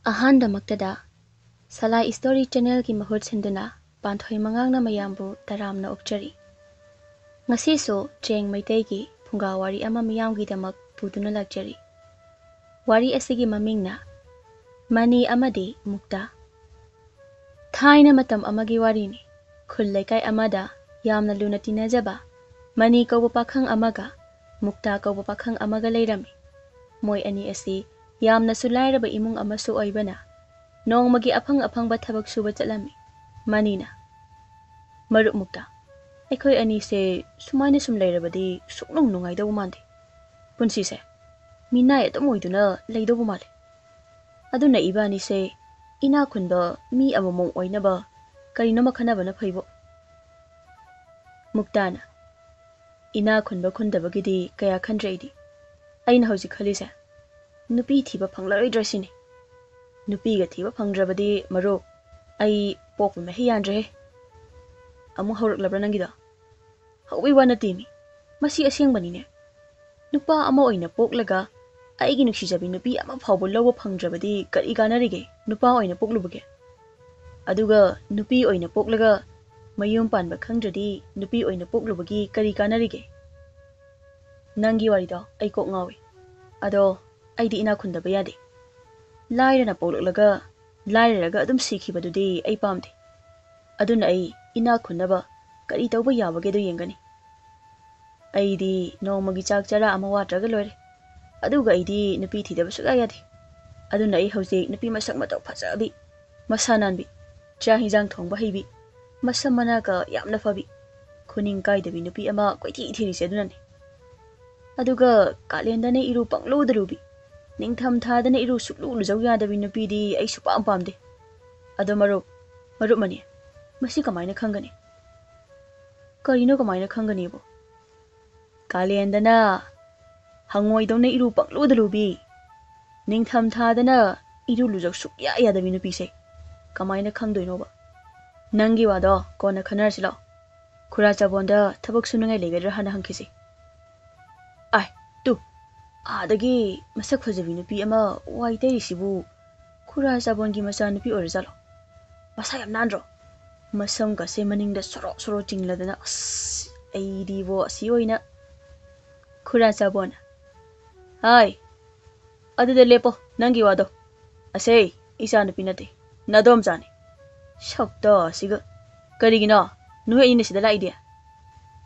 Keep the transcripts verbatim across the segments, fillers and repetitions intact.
ꯑꯍꯥꯟꯕꯃꯛꯇꯗ ꯁꯂꯥꯏ story ꯆꯦꯅꯦꯜꯒꯤ ꯃꯍꯨꯠ ꯁꯤꯟꯗꯨꯅ ꯄꯥꯟꯊꯣꯏ ꯃꯉꯥꯡꯅ ꯃꯌꯥꯝꯕꯨ ꯇꯔꯥꯝꯅ ꯑꯣꯛꯆꯔꯤ꯫ ꯉꯁꯤꯁꯨ ꯆꯦꯡ ꯃꯩꯇꯩꯒꯤ ꯐꯨꯡꯒꯥ ꯋꯥꯔꯤ ꯑꯃ ꯃꯤꯌꯥꯝꯒꯤꯗꯃꯛ ꯄꯨꯗꯨꯅ ꯂꯥꯛꯆꯔꯤ꯫ ꯋꯥꯔꯤ ꯑꯁꯤꯒꯤ ꯃꯃꯤꯡꯅ ꯃꯅꯤ ꯑꯃꯗꯤ ꯃꯨꯛꯇꯥ꯫ ꯊꯥꯏꯅ ꯃꯇꯝ ꯑꯃꯒꯤ ꯋꯥꯔꯤꯅꯤ꯫ ꯈꯨꯜ ꯂꯩꯀꯥꯏ ꯑꯃꯗ ꯌꯥꯝꯅ ꯂꯨꯅ ꯇꯤꯟꯅꯖꯕ ꯃꯅꯤ ꯀꯧꯕ ꯄꯥꯈꯪ ꯑꯃꯒ ꯃꯨꯛꯇꯥ ꯀꯧꯕ ꯄꯥꯈꯪ ꯑꯃꯒ ꯂꯩꯔꯝꯃꯤ꯫ ꯃꯣꯏ ꯑꯅꯤ ꯑꯁꯤ ꯌꯥꯝꯅꯁꯨ ꯂꯥꯏꯔꯕ ꯏꯃꯨꯡ ꯑꯃꯁꯨ ꯑꯣꯏꯕꯅ ꯅꯣꯡꯃꯒꯤ ꯑꯐꯪ ꯑꯐꯪꯕ ꯊꯕꯛ ꯁꯨꯕ ꯆꯠꯂꯝꯃꯤ꯫ ꯃꯅꯤꯅ, "ꯃꯔꯨꯞ ꯃꯨꯛꯇꯥ, ꯑꯩꯈꯣꯏ ꯑꯅꯤꯁꯦ ꯁꯨꯃꯥꯏꯅ ꯁꯨꯝ ꯂꯩꯔꯕꯗꯤ ꯁꯨꯛꯅꯨꯡ ꯅꯨꯡꯉꯥꯏꯗꯧꯕ ꯃꯥꯟꯗꯦ꯫ ꯄꯨꯟꯁꯤꯁꯦ ꯃꯤꯅꯥꯏ ꯑꯗꯨꯝ ꯑꯣꯏꯗꯨꯅ ꯂꯩꯗꯧꯕ ꯃꯥꯜꯂꯦ꯫ ꯑꯗꯨꯅ ꯏꯕꯥꯅꯤꯁꯦ ꯏꯅꯥꯛ ꯈꯨꯟꯕ ꯃꯤ ꯑꯃꯃꯝ ꯑꯣꯏꯅꯕ ꯀꯔꯤꯅꯣꯃ ꯈꯟꯅꯕꯅ ꯐꯩꯕꯣ?" ꯃꯨꯛꯇꯥꯅ, "ꯏꯅꯥꯛ ꯈꯨꯟꯕ ꯈꯨꯟꯗꯕꯒꯤꯗꯤ ꯀꯌꯥ ꯈꯟꯗ꯭ꯔꯦ ꯑꯩꯗꯤ꯫ ꯑꯩꯅ ꯍꯧꯖꯤꯛ ꯈꯜꯂꯤꯁꯦ ꯅꯨꯄꯤ ꯊꯤꯕ ꯐꯪꯂꯔꯣꯏꯗ꯭ꯔꯥ ꯁꯤꯅꯤ꯫ ꯅꯨꯄꯤꯒ ꯊꯤꯕ ꯐꯪꯗ꯭ꯔꯕꯗꯤ ꯃꯔꯨꯞ, ꯑꯩ ꯄꯣꯛꯄ ꯃꯍꯩ ꯌꯥꯟꯗ꯭ꯔꯦꯍꯦ꯫ ꯑꯃꯨꯛ ꯍꯧꯔꯛꯂꯕ꯭ꯔꯥ ꯅꯪꯒꯤꯗꯣ? ꯍꯧꯕꯩ ꯋꯥ ꯅꯠꯇꯦꯃꯤ, ꯃꯁꯤ ꯑꯁꯦꯡꯕꯅꯤꯅꯦ꯫ ꯅꯨꯄꯥ ꯑꯃ ꯑꯣꯏꯅ ꯄꯣꯛꯂꯒ ꯑꯩꯒꯤ ꯅꯨꯡꯁꯤꯖꯕꯤ ꯅꯨꯄꯤ ꯑꯃ ꯐꯥꯎꯕ ꯂꯧꯕ ꯐꯪꯗ꯭ꯔꯕꯗꯤ ꯀꯔꯤ ꯀꯥꯟꯅꯔꯤꯒꯦ ꯅꯨꯄꯥ ꯑꯣꯏꯅ ꯄꯣꯛꯂꯨꯕꯒꯦ? ꯑꯗꯨꯒ ꯅꯨꯄꯤ ꯑꯣꯏꯅ ꯄꯣꯛꯂꯒ ꯃꯌꯨꯝ ꯄꯥꯟꯕ ꯈꯪꯗ꯭ꯔꯗꯤ ꯅꯨꯄꯤ ꯑꯣꯏꯅ ꯄꯣꯛꯂꯨꯕꯒꯤ ꯀꯔꯤ ꯀꯥꯟꯅꯔꯤꯒꯦ?" "ꯅꯪꯒꯤ ꯋꯥꯔꯤꯗꯣ ꯑꯩ ꯀꯣꯛ ꯉꯥꯎꯏ꯫ ꯑꯗꯣ ꯑꯩꯗꯤ ꯏꯅꯥꯛ ꯈꯨꯟꯗꯕ ꯌꯥꯗꯦ꯫ ꯂꯥꯏꯔꯅ ꯄꯣꯛꯂꯛꯂꯒ ꯂꯥꯏꯔꯔꯒ ꯑꯗꯨꯝ ꯁꯤꯈꯤꯕꯗꯨꯗꯤ ꯑꯩ ꯄꯥꯝꯗꯦ꯫ ꯑꯗꯨꯅ ꯑꯩ ꯏꯅꯥꯛ ꯈꯨꯟꯅꯕ ꯀꯔꯤ ꯇꯧꯕ ꯌꯥꯕꯒꯦꯗꯣ ꯌꯦꯡꯒꯅꯤ꯫ ꯑꯩꯗꯤ ꯅꯣꯡꯃꯒꯤ ꯆꯥꯛ ꯆꯔꯥ ꯑꯃ ꯋꯥꯠꯇ꯭ꯔꯒ ꯂꯣꯏꯔꯦ꯫ ꯑꯗꯨꯒ ꯑꯩꯗꯤ ꯅꯨꯄꯤ ꯊꯤꯗꯕ ꯁꯨꯛꯌꯥ ꯌꯥꯗꯦ꯫ ꯑꯗꯨꯅ ꯑꯩ ꯍꯧꯖꯤꯛ ꯅꯨꯄꯤ ꯃꯁꯛ ꯃꯇꯧ ꯐꯖꯕꯤ, ꯃꯁꯥ ꯅꯥꯟꯕꯤ, ꯆꯥꯛ ꯍꯤꯟꯖꯥꯡ ꯊꯣꯡꯕ ꯍꯩꯕꯤ, ꯃꯁꯝ ꯃꯅꯥꯒ ꯌꯥꯝꯅ ꯐꯕꯤ, ꯈꯨꯅꯤꯡ ꯀꯥꯏꯗꯕꯤ ꯅꯨꯄꯤ ꯑꯃ ꯀꯣꯏꯊꯤ ꯊꯤꯔꯤꯁꯦ ꯑꯗꯨꯅꯅꯤ꯫ ꯑꯗꯨꯒ ꯀꯥꯂꯦꯟꯗꯅ ꯏꯔꯨ ꯄꯪꯂꯨꯗ ꯂꯨꯕꯤ, ꯅꯤꯡꯊꯝ ꯊꯥꯗꯅ ꯏꯔꯨ ꯁꯨꯛꯂꯨ ꯂꯨꯖꯧ ꯌꯥꯗꯕꯤ ꯅꯨꯄꯤꯗꯤ ꯑꯩ ꯁꯨꯄꯥꯝ ꯄꯥꯝꯗꯦ꯫ ꯑꯗꯣ ꯃꯔꯨꯞ, ꯃꯔꯨꯞ ꯃꯅꯤ, ꯃꯁꯤ ꯀꯃꯥꯏꯅ ꯈꯪꯒꯅꯤ?" "ꯀꯔꯤꯅꯣ ꯀꯃꯥꯏꯅ ꯈꯪꯒꯅꯤꯕꯣ?" "ꯀꯥꯂꯦꯟꯗꯅ ꯍꯪꯉꯣꯏꯗꯧꯅ ꯏꯔꯨ ꯄꯪꯂꯨꯗ ꯂꯨꯕꯤ, ꯅꯤꯡꯊꯝ ꯊꯥꯗꯅ ꯏꯔꯨ ꯂꯨꯖꯧ ꯁꯨꯛꯌꯥ ꯌꯥꯗꯕꯤ ꯅꯨꯄꯤꯁꯦ ꯀꯃꯥꯏꯅ ꯈꯪꯗꯣꯏꯅꯣꯕ?" "ꯅꯪꯒꯤ ꯋꯥꯗꯣ ꯀꯣꯟꯅ ꯈꯟꯅꯔꯁꯤ ꯂꯥꯛꯑꯣ꯫ ꯈꯨꯔꯥ ꯆꯥꯕꯣꯟꯗ ꯊꯕꯛ ꯁꯨꯅꯉꯥꯏ ꯂꯩꯒꯗ꯭ꯔꯥ ꯍꯥꯟꯅ ꯍꯪꯈꯤꯁꯤ꯫ ꯑꯥꯏ, ꯇꯨ, ꯑꯥꯗꯒꯤ ꯃꯁꯛ ꯐꯖꯕꯤ ꯅꯨꯄꯤ ꯑꯃ ꯋꯥꯏ ꯇꯩꯔꯤꯁꯤꯕꯨ ꯈꯨꯔꯥ ꯆꯥꯕꯣꯟꯒꯤ ꯃꯆꯥꯅꯨꯄꯤ ꯑꯣꯏꯔꯖꯥꯠꯂꯣ? ꯃꯁꯥ ꯌꯥꯝ ꯅꯥꯟꯗ꯭ꯔꯣ? ꯃꯁꯝꯒꯁꯦ ꯃꯅꯤꯡꯗ ꯁꯣꯔꯣ ꯁꯣꯔꯣ ꯆꯤꯡꯂꯗꯅ, ꯑꯁ, ꯑꯩꯗꯤꯕꯣ ꯑꯁꯤ ꯑꯣꯏꯅ꯫ ꯈꯨꯔꯥ ꯆꯥꯕꯣꯟ, ꯍꯥꯏ, ꯑꯗꯨꯗ ꯂꯦꯞꯄꯣ, ꯅꯪꯒꯤ ꯋꯥꯗꯣ꯫ ꯑꯁꯦ, ꯏꯆꯥꯅꯨꯄꯤ ꯅꯠꯇꯦ, ꯅꯗꯣꯝꯆꯥꯅꯤ꯫ ꯁꯛꯇ ꯑꯁꯤꯒ꯫ ꯀꯔꯤꯒꯤꯅꯣ ꯅꯣꯏ ꯑꯅꯤꯅ ꯁꯤꯗ ꯂꯥꯛꯏꯗꯤ?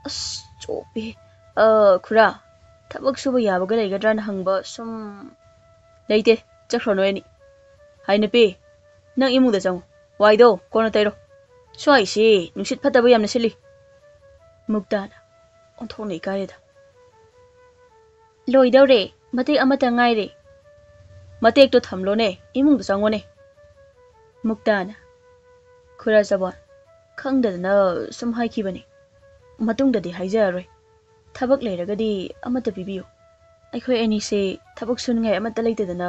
ꯑꯁ, ꯆꯣꯞꯄꯦ꯫ ꯑ, ꯈꯨꯔꯥ, ꯊꯕꯛ ꯁꯨꯕ ꯌꯥꯕꯒ ꯂꯩꯒꯗ꯭ꯔꯥꯅ ꯍꯪꯕ ꯁꯨꯝ꯫ ꯂꯩꯇꯦ, ꯆꯠꯈ꯭ꯔꯣ ꯅꯣꯏ ꯑꯅꯤ꯫ ꯍꯥꯏ ꯅꯨꯄꯤ, ꯅꯪ ꯏꯃꯨꯡꯗ ꯆꯪꯉꯨ꯫ ꯋꯥꯏꯗꯣ ꯀꯣꯟꯅ ꯇꯩꯔꯣ꯫ ꯁ꯭ꯋꯥꯏꯁꯤ ꯅꯨꯡꯁꯤꯠ ꯐꯠꯇꯕ ꯌꯥꯝꯅ ꯁꯤꯠꯂꯤ꯫ ꯃꯨꯛꯇꯥꯅ, ꯑꯣꯟꯊꯣꯛꯅ ꯏꯀꯥꯏꯔꯦꯗ꯫ ꯂꯣꯏꯗꯧꯔꯦ, ꯃꯇꯦꯛ ꯑꯃꯇ ꯉꯥꯏꯔꯦ꯫ ꯃꯇꯦꯛꯇꯣ ꯊꯝꯂꯣꯅꯦ, ꯏꯃꯨꯡꯗ ꯆꯪꯉꯣꯅꯦ꯫ ꯃꯨꯛꯇꯥꯅ, ꯈꯨꯔꯥ ꯆꯕꯣꯟ, ꯈꯪꯗꯗꯅ ꯁꯨꯝ ꯍꯥꯏꯈꯤꯕꯅꯤ꯫ ꯃꯇꯨꯡꯗꯗꯤ ꯍꯥꯏꯖꯔꯔꯣꯏ꯫ ꯊꯕꯛ ꯂꯩꯔꯒꯗꯤ ꯑꯃꯠꯇ ꯄꯤꯕꯤꯌꯨ꯫ ꯑꯩꯈꯣꯏ ꯑꯅꯤꯁꯦ ꯊꯕꯛ ꯁꯨꯅꯤꯡꯉꯥꯏ ꯑꯃꯠꯇ ꯂꯩꯇꯗꯅ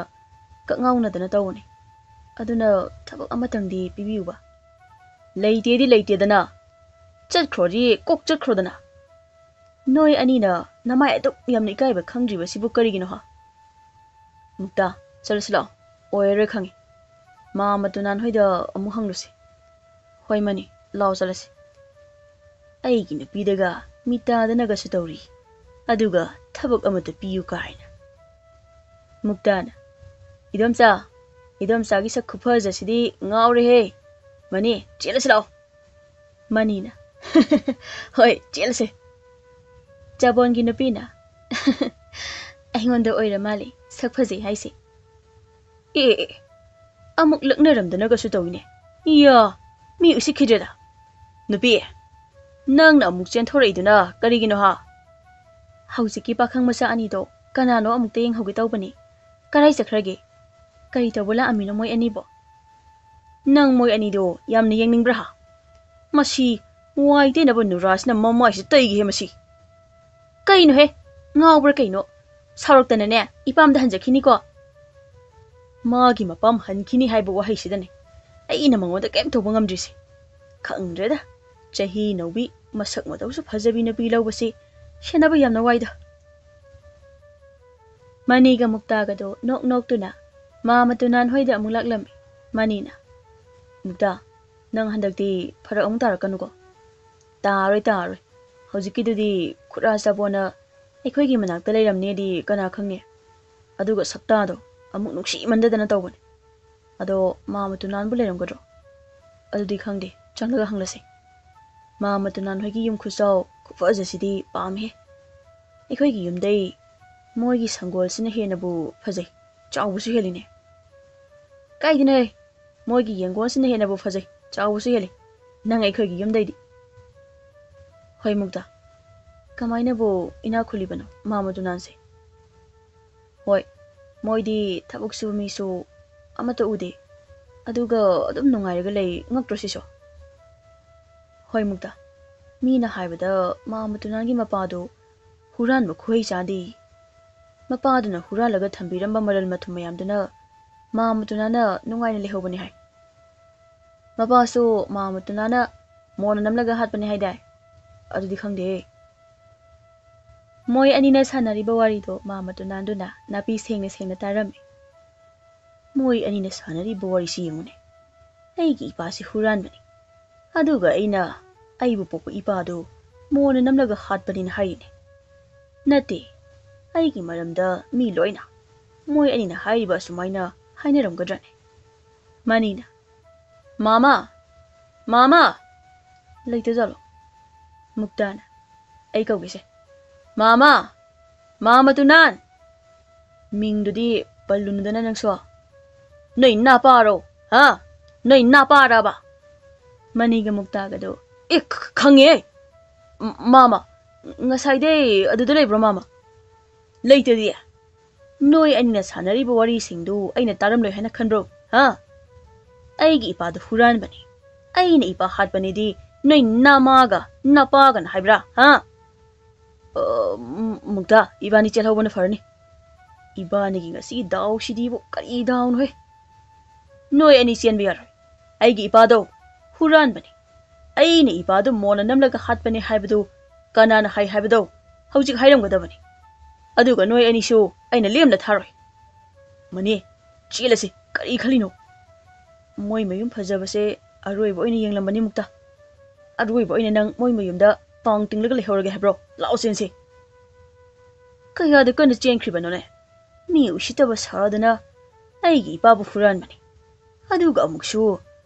ꯀꯛꯉꯥꯎꯅꯗꯅ ꯇꯧꯕꯅꯤ꯫ ꯑꯗꯨꯅ ꯊꯕꯛ ꯑꯃꯇꯪꯗꯤ ꯄꯤꯕꯤꯌꯨꯕ꯫ ꯂꯩꯇꯦꯗꯤ ꯂꯩꯇꯦꯗꯅ꯫ ꯆꯠꯈ꯭ꯔꯣꯗꯤ ꯀꯣꯛ ꯆꯠꯈ꯭ꯔꯣꯗꯅ꯫ ꯅꯣꯏ ꯑꯅꯤꯅ ꯅꯃꯥꯏ ꯑꯗꯨꯛ ꯌꯥꯝꯅ ꯏꯀꯥꯏꯕ ꯈꯪꯗ꯭ꯔꯤꯕꯁꯤꯕꯨ ꯀꯔꯤꯒꯤꯅꯣ ꯍꯥ? ꯃꯨꯛꯇꯥ, ꯆꯠꯂꯁꯤ ꯂꯥꯛꯑꯣ꯫ ꯑꯣꯏꯔꯔꯣꯏ ꯈꯪꯉꯤ꯫ ꯃꯥ ꯃꯇꯨ ꯅꯥꯟ ꯍꯣꯏꯗ ꯑꯃꯨꯛ ꯍꯪꯂꯨꯁꯤ꯫ ꯍꯣꯏ ꯃꯅꯤ, ꯂꯥꯛꯑꯣ ꯆꯠꯂꯁꯤ꯫ ꯑꯩꯒꯤ ꯅꯨꯄꯤꯗꯒ ꯃꯤꯇꯥꯗꯅꯒꯁꯨ ꯇꯧꯔꯤ꯫ ꯑꯗꯨꯒ ꯊꯕꯛ ꯑꯃꯇ ꯄꯤꯌꯨ ꯀꯥꯏꯅ꯫ ꯃꯨꯛꯇꯥꯅ, ꯏꯗꯣꯝꯆꯥ, ꯏꯗꯣꯝꯆꯥꯒꯤ ꯁꯛ ꯈꯨꯐꯖꯁꯤꯗꯤ ꯉꯥꯎꯔꯦꯍꯦ꯫ ꯃꯅꯤ, ꯆꯦꯜꯂꯁꯤ ꯂꯥꯛꯑꯣ꯫ ꯃꯅꯤꯅ, ꯍꯣꯏ, ꯆꯦꯜꯂꯁꯦ꯫ ꯆꯕꯣꯟꯒꯤ ꯅꯨꯄꯤꯅ, ꯑꯩꯉꯣꯟꯗ ꯑꯣꯏꯔ ꯃꯥꯜꯂꯦ ꯁꯛ ꯐꯖꯩ ꯍꯥꯏꯁꯦ꯫ ꯑꯦ, ꯑꯦ, ꯑꯃꯨꯛ ꯂꯛꯅꯔꯝꯗꯅꯒꯁꯨ ꯇꯧꯏꯅꯦ꯫ ꯏꯌꯥ, ꯃꯤ ꯎꯁꯤꯠꯈꯤꯗ꯭ꯔꯦꯗ꯫ ꯅꯨꯄꯤ, ꯅꯪꯅ ꯑꯃꯨꯛ ꯆꯦꯟꯊꯣꯔꯛꯏꯗꯨꯅ ꯀꯔꯤꯒꯤꯅꯣ ꯍꯥ? ꯍꯧꯖꯤꯛꯀꯤ ꯄꯥꯈꯪ ꯃꯆꯥ ꯑꯅꯤꯗꯣ ꯀꯅꯥꯅꯣ ꯑꯃꯨꯛꯇ ꯌꯦꯡꯍꯧꯒꯦ ꯇꯧꯕꯅꯤ꯫ ꯀꯔꯥꯏ ꯆꯠꯈ꯭ꯔꯒꯦ? ꯀꯔꯤ ꯇꯧꯕ ꯂꯥꯛꯑꯝꯃꯤꯅꯣ ꯃꯣꯏ ꯑꯅꯤꯕꯣ? ꯅꯪ ꯃꯣꯏ ꯑꯅꯤꯗꯣ ꯌꯥꯝꯅ ꯌꯦꯡꯅꯤꯡꯕ꯭ꯔꯥ ꯍꯥ? ꯃꯁꯤ ꯋꯥꯏ ꯇꯩꯅꯕ ꯅꯨꯔꯥꯁꯤꯅ ꯃꯃꯥꯏꯁꯤꯗ ꯇꯩꯒꯦꯍꯦ ꯃꯁꯤ꯫ ꯀꯩꯅꯣꯍꯦ? ꯉꯥꯎꯕ꯭ꯔꯥ ꯀꯩꯅꯣ? ꯁꯥꯎꯔꯛꯇꯅꯅꯦ, ꯏꯄꯥꯝꯗ ꯍꯟꯖꯈꯤꯅꯤꯀꯣ꯫ ꯃꯥꯒꯤ ꯃꯄꯥꯝ ꯍꯟꯈꯤꯅꯤ ꯍꯥꯏꯕ ꯋꯥꯍꯩꯁꯤꯗꯅꯦ ꯑꯩꯅ ꯃꯉꯣꯟꯗ ꯀꯩꯝ ꯇꯧꯕ ꯉꯝꯗ꯭ꯔꯤꯁꯦ꯫ ꯈꯪꯗ꯭ꯔꯦꯗ, ꯆꯍꯤ ꯅꯧꯕꯤ, ꯃꯁꯛ ꯃꯇꯧꯁꯨ ꯐꯖꯕꯤ ꯅꯨꯄꯤ ꯂꯧꯕꯁꯤ ꯁꯦꯟꯅꯕ ꯌꯥꯝꯅ ꯋꯥꯏꯗ꯫ ꯃꯅꯤꯒ ꯃꯨꯛꯇꯥꯒꯗꯣ ꯅꯣꯛ ꯅꯣꯛꯇꯨꯅ ꯃꯥ ꯃꯇꯨ ꯅꯥꯟ ꯍꯣꯏꯗ ꯑꯃꯨꯛ ꯂꯥꯛꯂꯝꯃꯤ꯫ ꯃꯅꯤꯅ, "ꯃꯨꯛꯇꯥ, ꯅꯪ ꯍꯟꯗꯛꯇꯤ ꯐꯔꯛ ꯑꯃꯨꯛ ꯇꯥꯔꯛꯀꯅꯨꯀꯣ?" "ꯇꯥꯔꯣꯏ, ꯇꯥꯔꯣꯏ꯫ ꯍꯧꯖꯤꯛꯀꯤꯗꯨꯗꯤ ꯈꯨꯠꯔꯥ ꯆꯥꯕꯣꯅ ꯑꯩꯈꯣꯏꯒꯤ ꯃꯅꯥꯛꯇ ꯂꯩꯔꯝꯅꯦꯗꯤ ꯀꯅꯥ ꯈꯪꯅꯤ? ꯑꯗꯨꯒ ꯁꯛꯇꯥꯗꯣ ꯑꯃꯨꯛ ꯅꯨꯡꯁꯤꯃꯟꯗꯗꯅ ꯇꯧꯕꯅꯦ꯫ ꯑꯗꯣ ꯃꯥ ꯃꯇꯨ ꯅꯥꯟꯕꯨ ꯂꯩꯔꯝꯒꯗ꯭ꯔꯣ? ꯑꯗꯨꯗꯤ ꯈꯪꯗꯦ, ꯆꯪꯂꯒ ꯍꯪꯂꯁꯦ꯫ ꯃꯥ ꯃꯇꯨ ꯅꯥꯟ ꯍꯣꯏꯒꯤ ꯌꯨꯝ ꯈꯨꯆꯥꯎ ꯈꯨꯐꯖꯁꯤꯗꯤ ꯄꯥꯝꯃꯦ꯫ ꯑꯩꯈꯣꯏꯒꯤ ꯌꯨꯝꯗꯩ ꯃꯣꯏꯒꯤ ꯁꯪꯒꯣꯜꯁꯤꯅ ꯍꯦꯟꯅꯕꯨ ꯐꯖꯩ, ꯆꯥꯎꯕꯁꯨ ꯍꯦꯜꯂꯤꯅꯦ꯫" "ꯀꯥꯏꯗꯅꯣꯍꯦ, ꯃꯣꯏꯒꯤ ꯌꯦꯡꯒꯣꯟꯁꯤꯅ ꯍꯦꯟꯅꯕꯨ ꯐꯖꯩ, ꯆꯥꯎꯕꯁꯨ ꯍꯦꯜꯂꯤ, ꯅꯪ ꯑꯩꯈꯣꯏꯒꯤ ꯌꯨꯝꯗꯩꯗꯤ꯫" "ꯍꯣꯏ ꯃꯨꯛꯇ, ꯀꯃꯥꯏꯅꯕꯨ ꯏꯅꯥꯛ ꯈꯨꯜꯂꯤꯕꯅꯣ ꯃꯥ ꯃꯇꯨ ꯅꯥꯟꯁꯦ?" "ꯍꯣꯏ, ꯃꯣꯏꯗꯤ ꯊꯕꯛ ꯁꯨꯕ ꯃꯤꯁꯨ ꯑꯃꯠꯇ ꯎꯗꯦ, ꯑꯗꯨꯒ ꯑꯗꯨꯝ ꯅꯨꯡꯉꯥꯏꯔꯒ ꯂꯩ, ꯉꯛꯇ꯭ꯔꯣ ꯁꯤꯁꯨ?" "ꯍꯣꯏ ꯃꯨꯛꯇ, ꯃꯤꯅ ꯍꯥꯏꯕꯗ ꯃꯥ ꯃꯇꯨ ꯅꯥꯟꯒꯤ ꯃꯄꯥꯗꯨ ꯍꯨꯔꯥꯟꯕ ꯈꯨꯍꯩ ꯆꯥꯗꯦ꯫ ꯃꯄꯥꯗꯨꯅ ꯍꯨꯔꯥꯜꯂꯒ ꯊꯝꯕꯤꯔꯝꯕ ꯃꯔꯜ ꯃꯊꯨꯝ ꯃꯌꯥꯝꯗꯨꯅ ꯃꯥ ꯃꯇꯨ ꯅꯥꯟꯅ ꯅꯨꯡꯉꯥꯏꯅ ꯂꯩꯍꯧꯕꯅꯤ ꯍꯥꯏ꯫ ꯃꯄꯥꯁꯨ ꯃꯥ ꯃꯇꯨ ꯅꯥꯟꯅ ꯃꯣꯟꯅ ꯅꯝꯂꯒ ꯍꯥꯠꯄꯅꯤ ꯍꯥꯏꯗꯥꯏ? ꯑꯗꯨꯗꯤ ꯈꯪꯗꯦ꯫" ꯃꯣꯏ ꯑꯅꯤꯅ ꯁꯥꯟꯅꯔꯤꯕ ꯋꯥꯔꯤꯗꯣ ꯃꯥ ꯃꯇꯨ ꯅꯥꯟꯗꯨꯅ ꯅꯥꯄꯤ ꯁꯦꯡꯅ ꯁꯦꯡꯅ ꯇꯥꯔꯝꯃꯤ꯫ "ꯃꯣꯏ ꯑꯅꯤꯅ ꯁꯥꯟꯅꯔꯤꯕ ꯋꯥꯔꯤꯁꯤ ꯌꯦꯡꯉꯨꯅꯦ꯫ ꯑꯩꯒꯤ ꯏꯄꯥꯁꯤ ꯍꯨꯔꯥꯟꯕꯅꯤ, ꯑꯗꯨꯒ ꯑꯩꯅ ꯑꯩꯕꯨ ꯄꯣꯛꯄ ꯏꯄꯥꯗꯨ ꯃꯣꯟꯅ ꯅꯝꯂꯒ ꯍꯥꯠꯄꯅꯤꯅ ꯍꯥꯏꯔꯤꯅꯦ꯫ ꯅꯠꯇꯦ, ꯑꯩꯒꯤ ꯃꯔꯝꯗ ꯃꯤ ꯂꯣꯏꯅ ꯃꯣꯏ ꯑꯅꯤꯅ ꯍꯥꯏꯔꯤꯕ ꯑꯁꯨꯃꯥꯏꯅ ꯍꯥꯏꯅꯔꯝꯒꯗ꯭ꯔꯅꯦ?" ꯃꯅꯤꯅ, "ꯃꯥꯃꯥ! ꯃꯥꯃꯥ!" "ꯂꯩꯇꯖꯥꯠꯂꯣ?" ꯃꯨꯛꯇꯥꯅ, "ꯑꯩ ꯀꯧꯒꯦꯁꯦ꯫ ꯃꯥꯃꯥ! ꯃꯥ ꯃꯇꯨ ꯅꯥꯟ!" "ꯃꯤꯡꯗꯨꯗꯤ ꯄꯜꯂꯨꯅꯨꯗꯅ ꯅꯪꯁꯨ꯫ ꯅꯣꯏ ꯅꯥꯄꯥꯔꯣ? ꯍꯥ? ꯅꯣꯏ ꯅꯥꯄꯥꯔꯕ?" ꯃꯅꯤꯒ ꯃꯨꯛꯇꯥꯒꯗꯣ, "ꯑꯦ, ꯈ-, ꯈꯪꯉꯦ꯫ ꯃ-, ꯃꯥꯃ, ꯉꯁꯥꯏꯗꯩ ꯑꯗꯨꯗ ꯂꯩꯕ꯭ꯔꯣ, ꯃꯥꯃ? ꯂꯩꯇꯗꯤ꯫ ꯅꯣꯏ ꯑꯅꯤꯅ ꯁꯥꯟꯅꯔꯤꯕ ꯋꯥꯔꯤꯁꯤꯡꯗꯨ ꯑꯩꯅ ꯇꯥꯔꯝꯂꯣꯏ ꯍꯥꯏꯅ ꯈꯟꯕ꯭ꯔꯣ? ꯍꯥ? ꯑꯩꯒꯤ ꯏꯄꯥꯗꯨ ꯍꯨꯔꯥꯟꯕꯅꯤ, ꯑꯩꯅ ꯏꯄꯥ ꯍꯥꯠꯄꯅꯤꯗꯤ ꯅꯣꯏ ꯅꯃꯥꯒ ꯅꯄꯥꯒꯅ ꯍꯥꯏꯕ꯭ꯔꯥ? ꯍꯥ?" "ꯑ, ꯃꯨꯛꯇ, ꯏꯕꯥꯅꯤ ꯆꯦꯜꯍꯧꯕꯅ ꯐꯔꯅꯤ꯫ ꯏꯕꯥꯅꯤꯒꯤ ꯉꯁꯤꯒꯤ ꯗꯥꯎꯁꯤꯗꯤꯕꯨ ꯀꯔꯤ ꯗꯥꯎꯅꯣꯍꯦ? ꯅꯣꯏ ꯑꯅꯤ ꯆꯦꯟꯕ ꯌꯥꯔꯣꯏ꯫ ꯑꯩꯒꯤ ꯏꯄꯥꯗꯣ ꯍꯨꯔꯥꯟꯕꯅꯤ꯫ ꯑꯩꯅ ꯏꯄꯥꯗꯨ ꯃꯣꯟꯅ ꯅꯝꯂꯒ ꯍꯥꯠꯄꯅꯤ ꯍꯥꯏꯕꯗꯨ ꯀꯅꯥꯅ ꯍꯥꯏ ꯍꯥꯏꯕꯗꯣ ꯍꯧꯖꯤꯛ ꯍꯥꯏꯔꯝꯒꯗꯕꯅꯤ꯫ ꯑꯗꯨꯒ ꯅꯣꯏ ꯑꯅꯤꯁꯨ ꯑꯩꯅ ꯂꯦꯝꯅ ꯊꯥꯔꯣꯏ꯫" "ꯃꯅꯤ, ꯆꯦꯜꯂꯁꯤ, ꯀꯔꯤ ꯈꯜꯂꯤꯅꯣ? ꯃꯣꯏ ꯃꯌꯨꯝ ꯐꯖꯕꯁꯦ ꯑꯔꯣꯏꯕ ꯑꯣꯏꯅ ꯌꯦꯡꯂꯝꯕꯅꯤ ꯃꯨꯛꯇ꯫ ꯑꯔꯣꯏꯕ ꯑꯣꯏꯅ ꯅꯪ ꯃꯣꯏ ꯃꯌꯨꯝꯗ ꯄꯥꯡ ꯇꯤꯡꯂꯒ ꯂꯩꯍꯧꯔꯒꯦ ꯍꯥꯏꯕ꯭ꯔꯣ? ꯂꯥꯛꯑꯣ ꯆꯦꯟꯁꯤ꯫ ꯀꯌꯥꯗ ꯀꯟꯅ ꯆꯦꯟꯈ꯭ꯔꯤꯕꯅꯣꯅꯦ? ꯃꯤ ꯎꯁꯤꯠꯇꯕ ꯁꯥꯗꯅ ꯑꯩꯒꯤ ꯏꯄꯥꯕꯨ ꯍꯨꯔꯥꯟꯕꯅꯤ꯫ ꯑꯗꯨꯒ ꯑꯃꯨꯛꯁꯨ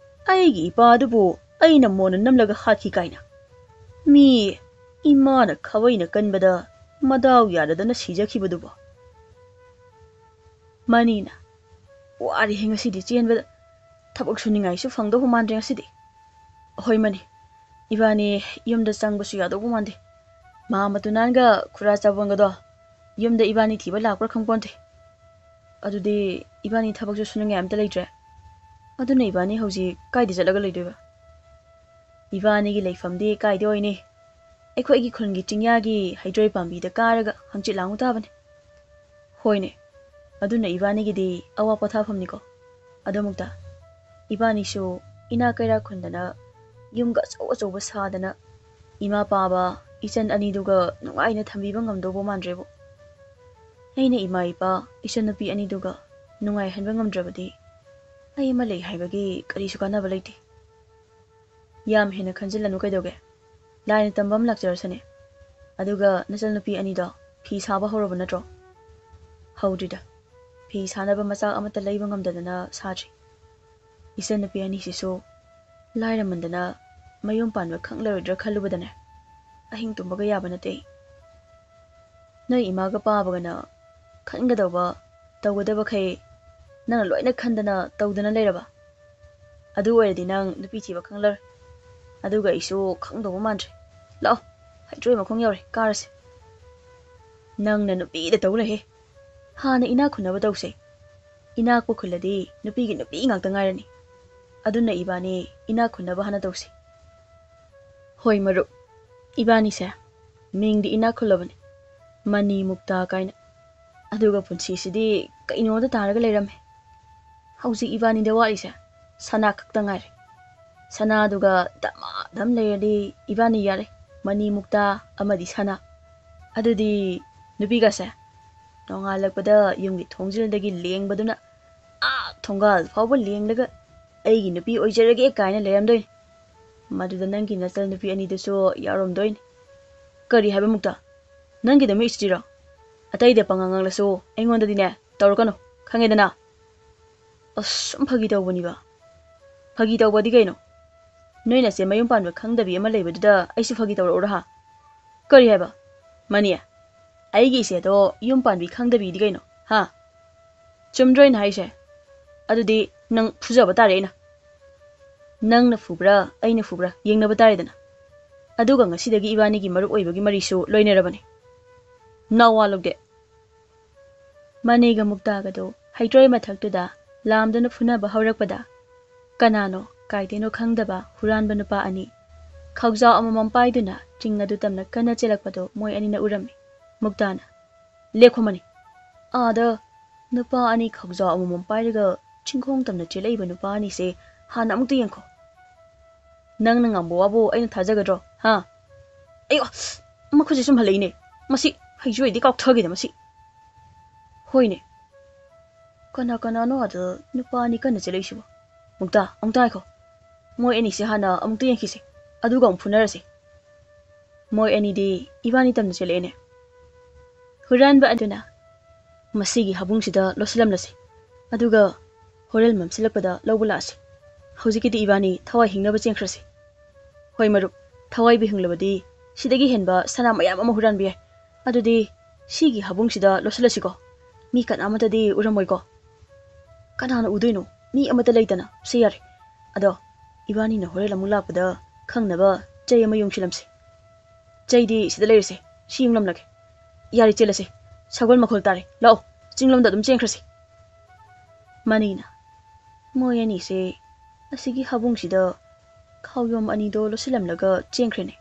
ꯑꯩꯒꯤ ꯏꯄꯥꯗꯨꯕꯨ ꯑꯩꯅ ꯃꯣꯟꯅ ꯅꯝꯂꯒ ꯍꯥꯠꯈꯤ ꯀꯥꯏꯅ꯫ ꯃꯤ ꯏꯃꯥꯅ ꯈꯥꯕꯩꯅ ꯀꯟꯕꯗ ꯃꯗꯥꯎ ꯌꯥꯗꯗꯅ ꯁꯤꯖꯈꯤꯕꯗꯨꯕꯨ꯫ ꯃꯅꯤꯅ, "ꯋꯥꯔꯦꯍꯦ ꯉꯁꯤꯗꯤ ꯆꯦꯟꯕꯗ, ꯊꯕꯛ ꯁꯨꯅꯤꯡꯉꯥꯏꯁꯨ ꯐꯪꯗꯧꯕ ꯃꯥꯟꯗ꯭ꯔꯦ ꯉꯁꯤꯗꯤ꯫ ꯍꯣꯏ ꯃꯅꯤ, ꯏꯕꯥꯅꯤ ꯌꯨꯝꯗ ꯆꯪꯕꯁꯨ ꯌꯥꯗꯧꯕ ꯃꯥꯟꯗꯦ꯫ ꯃꯥ ꯃꯇꯨꯅꯥꯟꯒ ꯈꯨꯔꯥ ꯆꯥꯕꯣꯟꯒꯗꯣ ꯌꯨꯝꯗ ꯏꯕꯥꯅꯤ ꯊꯤꯕ ꯂꯥꯛꯄ꯭ꯔꯥ ꯈꯪꯄꯣꯟꯇꯦ꯫ ꯑꯗꯨꯗꯤ ꯏꯕꯥꯅꯤ ꯊꯕꯛꯁꯨ ꯁꯨꯅꯤꯡꯉꯥꯏ ꯑꯝꯇ ꯂꯩꯇ꯭ꯔꯦ꯫ ꯑꯗꯨꯅ ꯏꯕꯥꯅꯤ ꯍꯧꯖꯤꯛ ꯀꯥꯏꯗ ꯆꯠꯂꯒ ꯂꯩꯗꯣꯏꯕ?" "ꯏꯕꯥꯅꯤꯒꯤ ꯂꯩꯐꯝꯗꯤ ꯀꯥꯏꯗ ꯑꯣꯏꯅꯤ? ꯑꯩꯈꯣꯏꯒꯤ ꯈꯨꯟꯒꯤ ꯆꯤꯡꯌꯥꯒꯤ ꯍꯩꯗ꯭ꯔꯣꯏ ꯄꯥꯝꯕꯤꯗ ꯀꯥꯔꯒ ꯍꯪꯆꯤꯠ ꯂꯥꯡꯉꯨ ꯇꯥꯕꯅꯤ꯫" "ꯍꯣꯏꯅꯦ, ꯑꯗꯨꯅ ꯏꯕꯥꯅꯤꯒꯤꯗꯤ ꯑꯋꯥ ꯄꯣꯊꯥꯐꯝꯅꯤꯀꯣ꯫ ꯑꯗꯨꯃꯛꯇ ꯏꯕꯥꯅꯤꯁꯨ ꯏꯅꯥ ꯀꯩꯔꯥ ꯈꯨꯟꯗꯅ ꯌꯨꯝꯒ ꯑꯆꯧ ꯑꯆꯧꯕ ꯁꯥꯗꯅ ꯏꯃꯥ ꯄꯥꯕ ꯏꯆꯟ ꯑꯅꯤꯗꯨꯒ ꯅꯨꯡꯉꯥꯏꯅ ꯊꯝꯕꯤꯕ ꯉꯝꯗꯧꯕ ꯃꯥꯟꯗ꯭ꯔꯦꯕꯨ꯫ ꯑꯩꯅ ꯏꯃꯥ ꯏꯄꯥ ꯏꯆꯟꯅꯨꯄꯤ ꯑꯅꯤꯗꯨꯒ ꯅꯨꯡꯉꯥꯏꯍꯟꯕ ꯉꯝꯗ꯭ꯔꯕꯗꯤ ꯑꯩ ꯑꯃ ꯂꯩ ꯍꯥꯏꯕꯒꯤ ꯀꯔꯤꯁꯨ ꯀꯥꯟꯅꯕ ꯂꯩꯇꯦ꯫ ꯌꯥꯝ ꯍꯦꯟꯅ ꯈꯟꯖꯤꯜꯂꯅꯨ ꯀꯩꯗꯧꯒꯦ? ꯂꯥꯏꯅ ꯇꯝꯕ ꯑꯃ ꯂꯥꯛꯆꯔꯁꯅꯦ꯫ ꯑꯗꯨꯒ ꯅꯆꯟꯅꯨꯄꯤ ꯑꯅꯤꯗꯣ ꯐꯤ ꯁꯥꯕ ꯍꯧꯔꯕ ꯅꯠꯇ꯭ꯔꯣ?" "ꯍꯧꯗ꯭ꯔꯤꯗ꯫ ꯐꯤ ꯁꯥꯅꯕ ꯃꯆꯥꯛ ꯑꯃꯠꯇ ꯂꯩꯕ ꯉꯝꯗꯗꯅ ꯁꯥꯗ꯭ꯔꯤ꯫ ꯏꯆꯟꯅꯨꯄꯤ ꯑꯅꯤꯁꯤꯁꯨ ꯂꯥꯏꯔꯃꯟꯗꯅ ꯃꯌꯨꯝ ꯄꯥꯟꯕ ꯈꯪꯂꯔꯣꯏꯗ꯭ꯔꯥ ꯈꯜꯂꯨꯕꯗꯅꯦ ꯑꯍꯤꯡ ꯇꯨꯝꯕꯒ ꯌꯥꯕ ꯅꯠꯇꯦ ꯑꯩ꯫ ꯅꯣꯏ ꯏꯃꯥꯒ ꯄꯥꯕꯒꯅ ꯈꯟꯒꯗꯧꯕ, ꯇꯧꯒꯗꯕꯈꯩ ꯅꯪꯅ ꯂꯣꯏꯅ ꯈꯟꯗꯅ ꯇꯧꯗꯅ ꯂꯩꯔꯕ? ꯑꯗꯨ ꯑꯣꯏꯔꯗꯤ ꯅꯪ ꯅꯨꯄꯤ ꯊꯤꯕ ꯈꯪꯂꯔꯣꯏ꯫ ꯑꯗꯨꯒ ꯑꯩꯁꯨ ꯈꯪꯗꯧꯕ ꯃꯥꯟꯗ꯭ꯔꯦ꯫ ꯂꯥꯛꯑꯣ, ꯍꯩꯇ꯭ꯔꯣꯏ ꯃꯈꯣꯡ ꯌꯧꯔꯦ, ꯀꯥꯔꯁꯦ꯫" "ꯅꯪꯅ ꯅꯨꯄꯤꯗ ꯇꯧ ꯂꯩꯍꯦ꯫ ꯍꯥꯟꯅ ꯏꯅꯥꯛ ꯈꯨꯟꯅꯕ ꯇꯧꯁꯦ꯫ ꯏꯅꯥꯛꯄꯨ ꯈꯨꯜꯂꯗꯤ ꯅꯨꯄꯤꯒꯤ ꯅꯨꯄꯤ ꯉꯥꯛꯇ ꯉꯥꯏꯔꯅꯤ꯫ ꯑꯗꯨꯅ ꯏꯕꯥꯅꯤ ꯏꯅꯥꯛ ꯈꯨꯟꯅꯕ ꯍꯥꯟꯅ ꯇꯧꯁꯦ꯫" "ꯍꯣꯏ ꯃꯔꯨꯞ, ꯏꯕꯥꯅꯤꯁꯦ ꯃꯤꯡꯗꯤ ꯏꯅꯥꯛ ꯈꯨꯜꯂꯕꯅꯤ, ꯃꯅꯤ ꯃꯨꯛꯇꯥ ꯀꯥꯏꯅ꯫ ꯑꯗꯨꯒ ꯄꯨꯟꯁꯤꯁꯤꯗꯤ ꯀꯩꯅꯣꯗ ꯇꯥꯔꯒ ꯂꯩꯔꯝꯃꯦ꯫ ꯍꯧꯖꯤꯛ ꯏꯕꯥꯅꯤꯗ ꯋꯥꯠꯂꯤꯁꯦ ꯁꯅꯥ ꯈꯛꯇ ꯉꯥꯏꯔꯦ꯫ ꯁꯅꯥꯗꯨꯒ ꯗꯃꯥꯗꯝ ꯂꯩꯔꯗꯤ ꯏꯕꯥꯅꯤ ꯌꯥꯔꯦ, ꯃꯅꯤ ꯃꯨꯛꯇꯥ ꯑꯃꯗꯤ ꯁꯅꯥ꯫ ꯑꯗꯨꯗꯤ ꯅꯨꯄꯤꯒꯁꯦ ꯅꯣꯡꯉꯥꯜꯂꯛꯄꯗ ꯌꯨꯝꯒꯤ ꯊꯣꯡꯖꯤꯜꯗꯒꯤ ꯂꯦꯡꯕꯗꯨꯅ ꯊꯣꯡꯒꯥꯜ ꯐꯥꯎꯕ ꯂꯦꯡꯂꯒ "ꯑꯩꯒꯤ ꯅꯨꯄꯤ ꯑꯣꯏꯖꯔꯒꯦ" ꯀꯥꯏꯅ ꯂꯩꯔꯝꯗꯣꯏꯅꯤ꯫ ꯃꯗꯨꯗ ꯅꯪꯒꯤ ꯅꯆꯟ ꯅꯨꯄꯤ ꯑꯅꯤꯗꯨꯁꯨ ꯌꯥꯎꯔꯝꯗꯣꯏꯅꯤ꯫ ꯀꯔꯤ ꯍꯥꯏꯕ ꯃꯨꯛꯇ? ꯅꯪꯒꯤꯗꯃꯛ ꯏꯁꯇꯤꯔꯣ? ꯑꯇꯩꯗ ꯄꯉꯥꯡ ꯉꯥꯡꯂꯁꯨ ꯑꯩꯉꯣꯟꯗꯗꯤꯅꯦ ꯇꯧꯔꯛꯀꯅꯨ, ꯈꯪꯉꯦꯗꯅ? ꯑꯁ, ꯁꯨꯝ ꯐꯥꯒꯤ ꯇꯧꯕꯅꯤꯕ꯫ ꯐꯥꯒꯤ ꯇꯧꯕꯗꯤ ꯀꯩꯅꯣ? ꯅꯣꯏ ꯅꯆꯦ ꯃꯌꯨꯝ ꯄꯥꯟꯕ ꯈꯪꯗꯕꯤ ꯑꯃ ꯂꯩꯕꯗꯨꯗ ꯑꯩꯁꯨ ꯐꯥꯒꯤ ꯇꯧꯔꯛꯎꯔꯥ ꯍꯥ? ꯀꯔꯤ ꯍꯥꯏꯕ? ꯃꯅꯤ, ꯑꯩꯒꯤ ꯏꯆꯦꯗꯣ ꯌꯨꯝ ꯄꯥꯟꯕꯤ ꯈꯪꯗꯕꯤꯗꯤ ꯀꯩꯅꯣ ꯍꯥ? ꯆꯨꯝꯗ꯭ꯔꯣ ꯑꯩꯅ ꯍꯥꯏꯁꯦ? ꯑꯗꯨꯗꯤ ꯅꯪ ꯐꯨꯖꯕ ꯇꯥꯔꯦ ꯑꯩꯅ꯫ ꯅꯪꯅ ꯐꯨꯕ꯭ꯔꯥ ꯑꯩꯅ ꯐꯨꯕ꯭ꯔꯥ ꯌꯦꯡꯅꯕ ꯇꯥꯔꯦꯗꯅ꯫ ꯑꯗꯨꯒ ꯉꯁꯤꯗꯒꯤ ꯏꯕꯥꯅꯤꯒꯤ ꯃꯔꯨꯞ ꯑꯣꯏꯕꯒꯤ ꯃꯔꯤꯁꯨ ꯂꯣꯏꯅꯔꯕꯅꯤ꯫ ꯅꯋꯥ ꯂꯧꯗꯦ꯫ ꯃꯅꯤꯒ ꯃꯨꯛꯇꯥꯒꯗꯣ ꯍꯩꯇ꯭ꯔꯣꯏ ꯃꯊꯛꯇꯨꯗ ꯂꯥꯝꯗꯨꯅ ꯐꯨꯅꯕ ꯍꯧꯔꯛꯄꯗ, ꯀꯅꯥꯅꯣ ꯀꯥꯏꯗꯩꯅꯣ ꯈꯪꯗꯕ ꯍꯨꯔꯥꯟꯕ ꯅꯨꯄꯥ ꯑꯅꯤ ꯈꯧꯖꯥꯎ ꯑꯃꯃꯝ ꯄꯥꯏꯗꯨꯅ ꯆꯤꯡ ꯑꯗꯨ ꯇꯝꯅ ꯀꯟꯅ ꯆꯦꯜꯂꯛꯄꯗꯣ ꯃꯣꯏ ꯑꯅꯤꯅ ꯎꯔꯝꯃꯤ꯫ ꯃꯨꯛꯇꯥꯅ, "ꯂꯦꯞꯈꯣ ꯃꯅꯤ꯫ ꯑꯥꯗ ꯅꯨꯄꯥ ꯑꯅꯤ ꯈꯧꯖꯥꯎ ꯑꯃꯃꯝ ꯄꯥꯏꯔꯒ ꯆꯤꯡꯈꯣꯡ ꯇꯝꯅ ꯆꯦꯜꯂꯛꯏꯕ ꯅꯨꯄꯥ ꯑꯅꯤꯁꯦ ꯍꯥꯟꯅ ꯑꯃꯨꯛꯇ ꯌꯦꯡꯈꯣ꯫ ꯅꯪꯅ ꯉꯥꯡꯕ ꯋꯥꯕꯨ ꯑꯩꯅ ꯊꯥꯖꯒꯗ꯭ꯔꯣ? ꯍꯥ? ꯑꯩꯌꯣ! ꯃꯈꯨꯠꯁꯦ ꯁꯨꯝ ꯍꯜꯂꯛꯏꯅꯦ꯫ ꯃꯁꯤ ꯍꯩꯖꯣꯏꯗꯤ ꯀꯥꯎꯊꯒꯦꯗ ꯃꯁꯤ꯫ ꯍꯣꯏꯅꯦ꯫ ꯀꯅꯥ ꯀꯅꯥꯅꯣ ꯑꯥꯗ ꯅꯨꯄꯥ ꯑꯅꯤ ꯀꯟꯅ ꯆꯦꯜꯂꯛꯏꯁꯤꯕꯣ? ꯃꯨꯛꯇꯥ, ꯑꯃꯨꯛꯇ ꯉꯥꯏꯈꯣ꯫ ꯃꯣꯏ ꯑꯅꯤꯁꯦ ꯍꯥꯟꯅ ꯑꯃꯨꯛꯇ ꯌꯦꯡꯈꯤꯁꯦ꯫ ꯑꯗꯨꯒ ꯑꯃꯨꯛ ꯐꯨꯅꯔꯁꯦ꯫ ꯃꯣꯏ ꯑꯅꯤꯗꯤ ꯏꯕꯥꯅꯤ ꯇꯝꯅ ꯆꯦꯜꯂꯛꯑꯦꯅꯦ꯫ ꯍꯨꯔꯥꯟꯕ ꯑꯗꯨꯅ, "ꯃꯁꯤꯒꯤ ꯍꯥꯕꯨꯡꯁꯤꯗ ꯂꯣꯠꯁꯤꯜꯂꯝꯂꯁꯤ꯫ ꯑꯗꯨꯒ ꯍꯣꯔꯦꯟ ꯃꯝꯁꯤꯜꯂꯛꯄꯗ ꯂꯧꯕ ꯂꯥꯛꯑꯁꯤ꯫ ꯍꯧꯖꯤꯛꯀꯤꯗꯤ ꯏꯕꯥꯅꯤ ꯊꯋꯥꯏ ꯍꯤꯡꯅꯕ ꯆꯦꯟꯈ꯭ꯔꯁꯤ꯫ ꯍꯣꯏ ꯃꯔꯨꯞ, ꯊꯋꯥꯏꯕꯨ ꯍꯤꯡꯂꯕꯗꯤ ꯁꯤꯗꯒꯤ ꯍꯦꯟꯕ ꯁꯅꯥ ꯃꯌꯥꯝ ꯑꯃ ꯍꯨꯔꯥꯟꯕ ꯌꯥꯏ꯫ ꯑꯗꯨꯗꯤ ꯁꯤꯒꯤ ꯍꯥꯕꯨꯡꯁꯤꯗ ꯂꯣꯠꯁꯤꯜꯂꯁꯤꯀꯣ꯫ ꯃꯤ ꯀꯅꯥꯃꯠꯇꯗꯤ ꯎꯔꯝꯃꯣꯏꯀꯣ?" "ꯀꯅꯥꯅ ꯎꯗꯣꯏꯅꯣ? ꯃꯤ ꯑꯃꯠꯇ ꯂꯩꯇꯅ꯫ ꯁꯤ ꯌꯥꯔꯦ꯫ ꯑꯗꯣ ꯏꯕꯥꯅꯤꯅ ꯍꯣꯔꯦꯟ ꯑꯃꯨꯛ ꯂꯥꯛꯄꯗ ꯈꯪꯅꯕ ꯆꯩ ꯑꯃ ꯌꯨꯡꯁꯤꯜꯂꯝꯁꯤ꯫ ꯆꯩꯗꯤ ꯁꯤꯗ ꯂꯩꯔꯁꯦ꯫ ꯁꯤ ꯌꯨꯡꯂꯝꯂꯒꯦ꯫ ꯌꯥꯔꯦ, ꯆꯦꯜꯂꯁꯦ꯫ ꯁꯒꯣꯜ ꯃꯈꯣꯜ ꯇꯥꯔꯦ꯫ ꯂꯥꯛꯑꯣ, ꯆꯤꯡꯂꯣꯝꯗ ꯑꯗꯨꯝ ꯆꯦꯟꯈ꯭ꯔꯁꯤ꯫" ꯃꯅꯤꯅ, "ꯃꯣꯏ ꯑꯅꯤꯁꯦ ꯑꯁꯤꯒꯤ ꯍꯥꯕꯨꯡꯁꯤꯗ ꯈꯥꯎꯌꯣꯝ ꯑꯅꯤꯗꯣ ꯂꯣꯠꯁꯤꯜꯂꯝꯂꯒ ꯆꯦꯟꯈ꯭ꯔꯦꯅꯦ꯫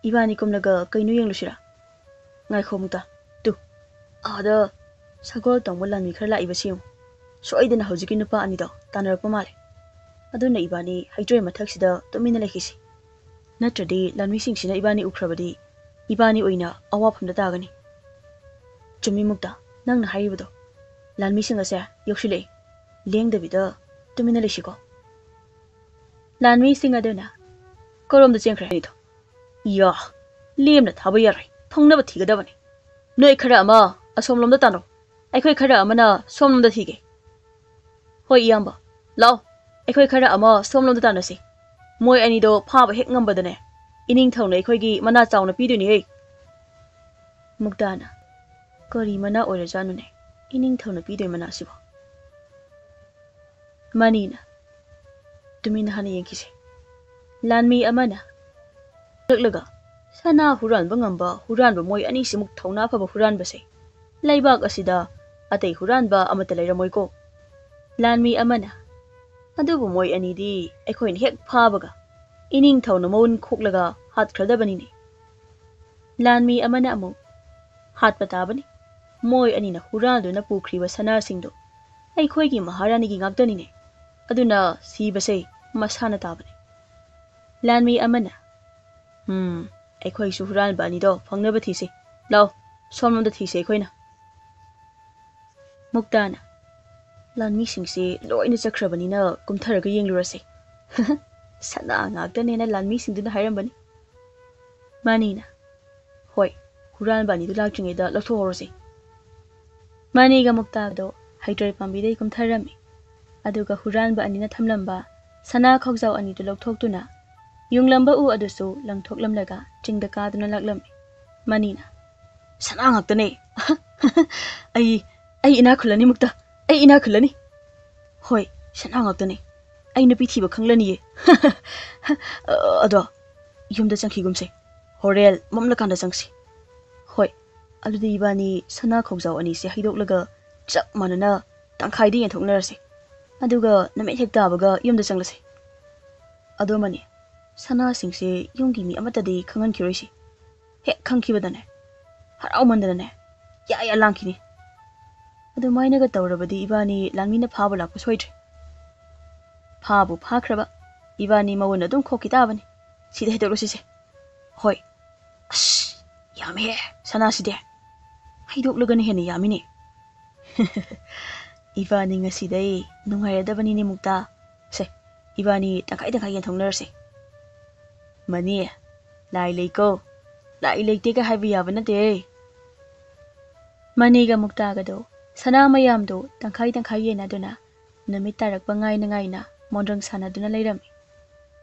ꯏꯕꯥꯅꯤ ꯀꯨꯝꯂꯒ ꯀꯩꯅꯣ ꯌꯦꯡꯂꯨꯁꯤꯔꯥ? ꯉꯥꯏꯈꯣ ꯑꯃꯨꯛꯇ꯫ ꯇꯨ, ꯑꯥꯗ ꯁꯒꯣꯜ ꯇꯣꯡꯕ ꯂꯥꯟꯃꯤ ꯈꯔ ꯂꯥꯛꯏꯕꯁꯤ ꯌꯦꯡꯉꯨ꯫ ꯁꯣꯏꯗꯅ ꯍꯧꯖꯤꯛꯀꯤ ꯅꯨꯄꯥ ꯑꯅꯤꯗꯣ ꯇꯥꯟꯅꯔꯛꯄ ꯃꯥꯜꯂꯦ꯫ ꯑꯗꯨꯅ ꯏꯕꯥꯅꯤ ꯍꯩꯇ꯭ꯔꯣꯏ ꯃꯊꯛꯁꯤꯗ ꯇꯨꯃꯤꯟꯅ ꯂꯩꯈꯤꯁꯤ꯫ ꯅꯠꯇ꯭ꯔꯗꯤ ꯂꯥꯟꯃꯤꯁꯤꯡꯁꯤꯅ ꯏꯕꯥꯅꯤ ꯎꯈ꯭ꯔꯕꯗꯤ ꯏꯕꯥꯅꯤ ꯑꯣꯏꯅ ꯑꯋꯥꯐꯝꯗ ꯇꯥꯒꯅꯤ꯫" "ꯆꯨꯝꯃꯤ ꯃꯨꯛꯇ, ꯅꯪꯅ ꯍꯥꯏꯔꯤꯕꯗꯣ꯫ ꯂꯥꯟꯃꯤꯁꯤꯡ ꯑꯁꯦ ꯌꯧꯁꯤꯜꯂꯛꯏ꯫" ꯂꯦꯡꯗꯕꯤꯗ ꯇꯨꯃꯤꯟꯅ ꯂꯩꯁꯤꯀꯣ꯫ ꯂꯥꯟꯃꯤꯁꯤꯡ ꯑꯗꯨꯅ ꯀꯔꯣꯝꯗ ꯆꯦꯟꯈ꯭ꯔꯦ ꯍꯥꯏꯅꯣ? ꯌꯥ, ꯂꯦꯝꯅ ꯊꯥꯕ ꯌꯥꯔꯣꯏ, ꯐꯪꯅꯕ ꯊꯤꯒꯗꯕꯅꯤ꯫ ꯅꯣꯏ ꯈꯔ ꯑꯃ ꯑꯁꯣꯝꯂꯣꯝꯗ ꯇꯥꯟꯅꯧ, ꯑꯩꯈꯣꯏ ꯈꯔ ꯑꯃꯅ ꯁꯣꯝꯂꯣꯝꯗ ꯊꯤꯒꯦ꯫ ꯍꯣꯏ ꯏꯌꯥꯝꯕ, ꯂꯥꯛꯑꯣ, ꯑꯩꯈꯣꯏ ꯈꯔ ꯑꯃ ꯁꯣꯝꯂꯣꯝꯗ ꯇꯥꯟꯅꯁꯤ꯫ ꯃꯣꯏ ꯑꯅꯤꯗꯣ ꯐꯥꯕ ꯍꯦꯛ ꯉꯝꯕꯗꯅꯦ, ꯏꯅꯤꯡꯊꯧꯅ ꯑꯩꯈꯣꯏꯒꯤ ꯃꯅꯥ ꯆꯥꯎꯅ ꯄꯤꯗꯣꯏꯅꯤꯍꯦ꯫ ꯃꯨꯛꯇꯥꯅ, ꯀꯔꯤ ꯃꯅꯥ ꯑꯣꯏꯔꯖꯥꯠꯅꯣꯅꯦ, ꯏꯅꯤꯡꯊꯧꯅ ꯄꯤꯗꯣꯏ ꯃꯅꯥꯁꯤꯕꯣ? ꯃꯅꯤꯅ, ꯇꯨꯃꯤꯟꯅ ꯍꯥꯟꯅ ꯌꯦꯡꯈꯤꯁꯦ꯫ ꯂꯥꯟꯃꯤ ꯑꯃꯅ ꯆꯠꯂꯒ, ꯁꯅꯥ ꯍꯨꯔꯥꯟꯕ ꯉꯝꯕ ꯍꯨꯔꯥꯟꯕ ꯃꯣꯏ ꯑꯅꯤꯁꯤꯃꯨꯛ ꯊꯧꯅꯥ ꯐꯕ ꯍꯨꯔꯥꯟꯕꯁꯦ ꯂꯩꯕꯥꯛ ꯑꯁꯤꯗ ꯑꯇꯩ ꯍꯨꯔꯥꯟꯕ ꯑꯃꯠꯇ ꯂꯩꯔꯝꯃꯣꯏꯀꯣ꯫ ꯂꯥꯟꯃꯤ ꯑꯃꯅ, ꯑꯗꯨꯕꯨ ꯃꯣꯏ ꯑꯅꯤꯗꯤ ꯑꯩꯈꯣꯏꯅ ꯍꯦꯛ ꯐꯥꯕꯒ ꯏꯅꯤꯡꯊꯧꯅ ꯃꯎꯟ ꯈꯣꯛꯂꯒ ꯍꯥꯠꯈ꯭ꯔꯗꯕꯅꯤꯅꯦ꯫ ꯂꯥꯟꯃꯤ ꯑꯃꯅ ꯑꯃꯨꯛ, ꯍꯥꯠꯄ ꯇꯥꯕꯅꯤ, ꯃꯣꯏ ꯑꯅꯤꯅ ꯍꯨꯔꯥꯟꯗꯨꯅ ꯄꯨꯈ꯭ꯔꯤꯕ ꯁꯅꯥꯁꯤꯡꯗꯨ ꯑꯩꯈꯣꯏꯒꯤ ꯃꯍꯥꯔꯥꯅꯤꯒꯤ ꯉꯥꯛꯇꯅꯤꯅꯦ, ꯑꯗꯨꯅ ꯁꯤꯕꯁꯦ ꯃꯁꯥꯅ ꯇꯥꯕꯅꯤ꯫ ꯂꯥꯟꯃꯤ ꯑꯃꯅ, ꯎꯝ, ꯑꯩꯈꯣꯏꯁꯨ ꯍꯨꯔꯥꯟꯕ ꯑꯅꯤꯗꯣ ꯐꯪꯅꯕ ꯊꯤꯁꯤ꯫ ꯂꯥꯎ, ꯁꯣꯝꯂꯣꯝꯗ ꯊꯤꯁꯤ ꯑꯩꯈꯣꯏꯅ꯫ ꯃꯨꯛꯇꯥꯅ, ꯂꯥꯟꯃꯤꯁꯤꯡꯁꯤ ꯂꯣꯏꯅ ꯆꯠꯈ꯭ꯔꯕꯅꯤꯅ ꯀꯨꯝꯊꯔꯒ ꯌꯦꯡꯂꯨꯔꯁꯤ꯫ ꯁꯅꯥ ꯉꯥꯛꯇꯅꯦꯅ ꯂꯥꯟꯃꯤꯁꯤꯡꯗꯨꯅ ꯍꯥꯏꯔꯝꯕꯅꯤ꯫ ꯃꯅꯤꯅ, ꯍꯣꯏ, ꯍꯨꯔꯥꯟꯕ ꯑꯅꯤꯗꯨ ꯂꯥꯛꯇ꯭ꯔꯤꯉꯩꯗ ꯂꯧꯊꯣꯛꯍꯧꯔꯁꯤ꯫ ꯃꯅꯤꯒ ꯃꯨꯛꯇꯥꯗꯣ ꯍꯩꯇ꯭ꯔꯣꯏ ꯄꯥꯝꯕꯤꯗꯒꯤ ꯀꯨꯝꯊꯔꯝꯃꯤ꯫ ꯑꯗꯨꯒ ꯍꯨꯔꯥꯟꯕ ꯑꯅꯤꯅ ꯊꯝꯂꯝꯕ ꯁꯅꯥ ꯈꯧꯖꯥꯎ ꯑꯅꯤꯗꯨ ꯂꯧꯊꯣꯛꯇꯨꯅ ꯌꯨꯡꯂꯝꯕ ꯎ ꯑꯗꯨꯁꯨ ꯂꯪꯊꯣꯛꯂꯝꯂꯒ ꯆꯤꯡꯗ ꯀꯥꯗꯨꯅ ꯂꯥꯛꯂꯝꯃꯤ꯫ ꯃꯅꯤꯅ, "ꯁꯅꯥ ꯉꯥꯛꯇꯅꯦ꯫ ꯑꯩ, ꯑꯩ ꯏꯅꯥꯛ ꯈꯨꯜꯂꯅꯤ ꯃꯨꯛꯇ, ꯑꯩ ꯏꯅꯥꯛ ꯈꯨꯜꯂꯅꯤ꯫ ꯍꯣꯏ, ꯁꯅꯥ ꯉꯥꯛꯇꯅꯦ꯫ ꯑꯩ ꯅꯨꯄꯤ ꯊꯤꯕ ꯈꯪꯂꯅꯤꯌꯦ꯫ ꯑꯗꯣ, ꯌꯨꯝꯗ ꯆꯪꯈꯤꯒꯨꯝꯁꯦ꯫ ꯍꯣꯔꯦꯟ ꯃꯝꯂꯀꯥꯟꯗ ꯆꯪꯁꯤ꯫ ꯍꯣꯏ, ꯑꯗꯨꯗꯤ ꯏꯕꯥꯅꯤ ꯁꯅꯥ ꯈꯧꯖꯥꯎ ꯑꯅꯤꯁꯦ ꯍꯩꯗꯣꯛꯂꯒ ꯆꯞ ꯃꯥꯟꯅꯅ ꯇꯪꯈꯥꯏꯗ ꯌꯦꯟꯊꯣꯛꯅꯔꯁꯤ꯫ ꯑꯗꯨꯒ ꯅꯨꯃꯤꯠ ꯍꯦꯛ ꯇꯥꯕꯒ ꯌꯨꯝꯗ ꯆꯪꯂꯁꯤ꯫ ꯑꯗꯣ ꯃꯅꯤ, ꯁꯅꯥꯁꯤꯡꯁꯦ ꯌꯨꯝꯒꯤ ꯃꯤ ꯑꯃꯠꯇꯗꯤ ꯈꯪꯍꯟꯈꯤꯔꯣꯏꯁꯤ꯫ ꯍꯦꯛ ꯈꯪꯈꯤꯕꯗꯅꯦ, ꯍꯔꯥꯎꯃꯟꯗꯅꯅꯦ, ꯌꯥ ꯌꯥ ꯂꯥꯡꯈꯤꯅꯤ꯫ ꯑꯗꯨꯃꯥꯏꯅꯒ ꯇꯧꯔꯕꯗꯤ ꯏꯕꯥꯅꯤ ꯂꯥꯟꯃꯤꯅ ꯐꯥꯕ ꯂꯥꯛꯄ ꯁꯣꯏꯗ꯭ꯔꯦ꯫ ꯐꯥꯕꯨ ꯐꯥꯈ꯭ꯔꯕ, ꯏꯕꯥꯅꯤ ꯃꯎꯟ ꯑꯗꯨꯝ ꯈꯣꯛꯈꯤ ꯇꯥꯕꯅꯤ꯫ ꯁꯤꯗ ꯍꯩꯗꯣꯛꯂꯁꯤꯁꯦ꯫ ꯍꯣꯏ꯫ ꯑꯁ, ꯌꯥꯝꯃꯦꯍꯦ ꯁꯅꯥꯁꯤꯗꯤ꯫ ꯍꯩꯗꯣꯛꯂꯒꯅ ꯍꯦꯟꯅ ꯌꯥꯝꯃꯤꯅꯦ꯫ ꯏꯕꯥꯅꯤ ꯉꯁꯤꯗꯩ ꯅꯨꯡꯉꯥꯏꯔꯗꯕꯅꯤꯅꯦ ꯃꯨꯛꯇꯥ꯫ ꯁꯦ, ꯏꯕꯥꯅꯤ ꯇꯪꯈꯥꯏ ꯇꯪꯈꯥꯏ ꯌꯦꯟꯊꯣꯛꯅꯔꯁꯦ꯫ ꯃꯅꯤ, ꯂꯥꯏ ꯂꯩꯀꯣ, ꯂꯥꯏ ꯂꯩꯇꯦꯒ ꯍꯥꯏꯕ ꯌꯥꯕ ꯅꯠꯇꯦ꯫ ꯃꯅꯤꯒ ꯃꯨꯛꯇꯥꯒꯗꯣ ꯁꯅꯥ ꯃꯌꯥꯝꯗꯣ ꯇꯪꯈꯥꯏ ꯇꯪꯈꯥꯏ ꯌꯦꯟꯅꯗꯨꯅ ꯅꯨꯃꯤꯠ ꯇꯥꯔꯛꯄ ꯉꯥꯏꯅ ꯉꯥꯏꯅ ꯃꯣꯟꯗ꯭ꯔꯪ ꯁꯥꯟꯅꯗꯨꯅ ꯂꯩꯔꯝꯃꯤ꯫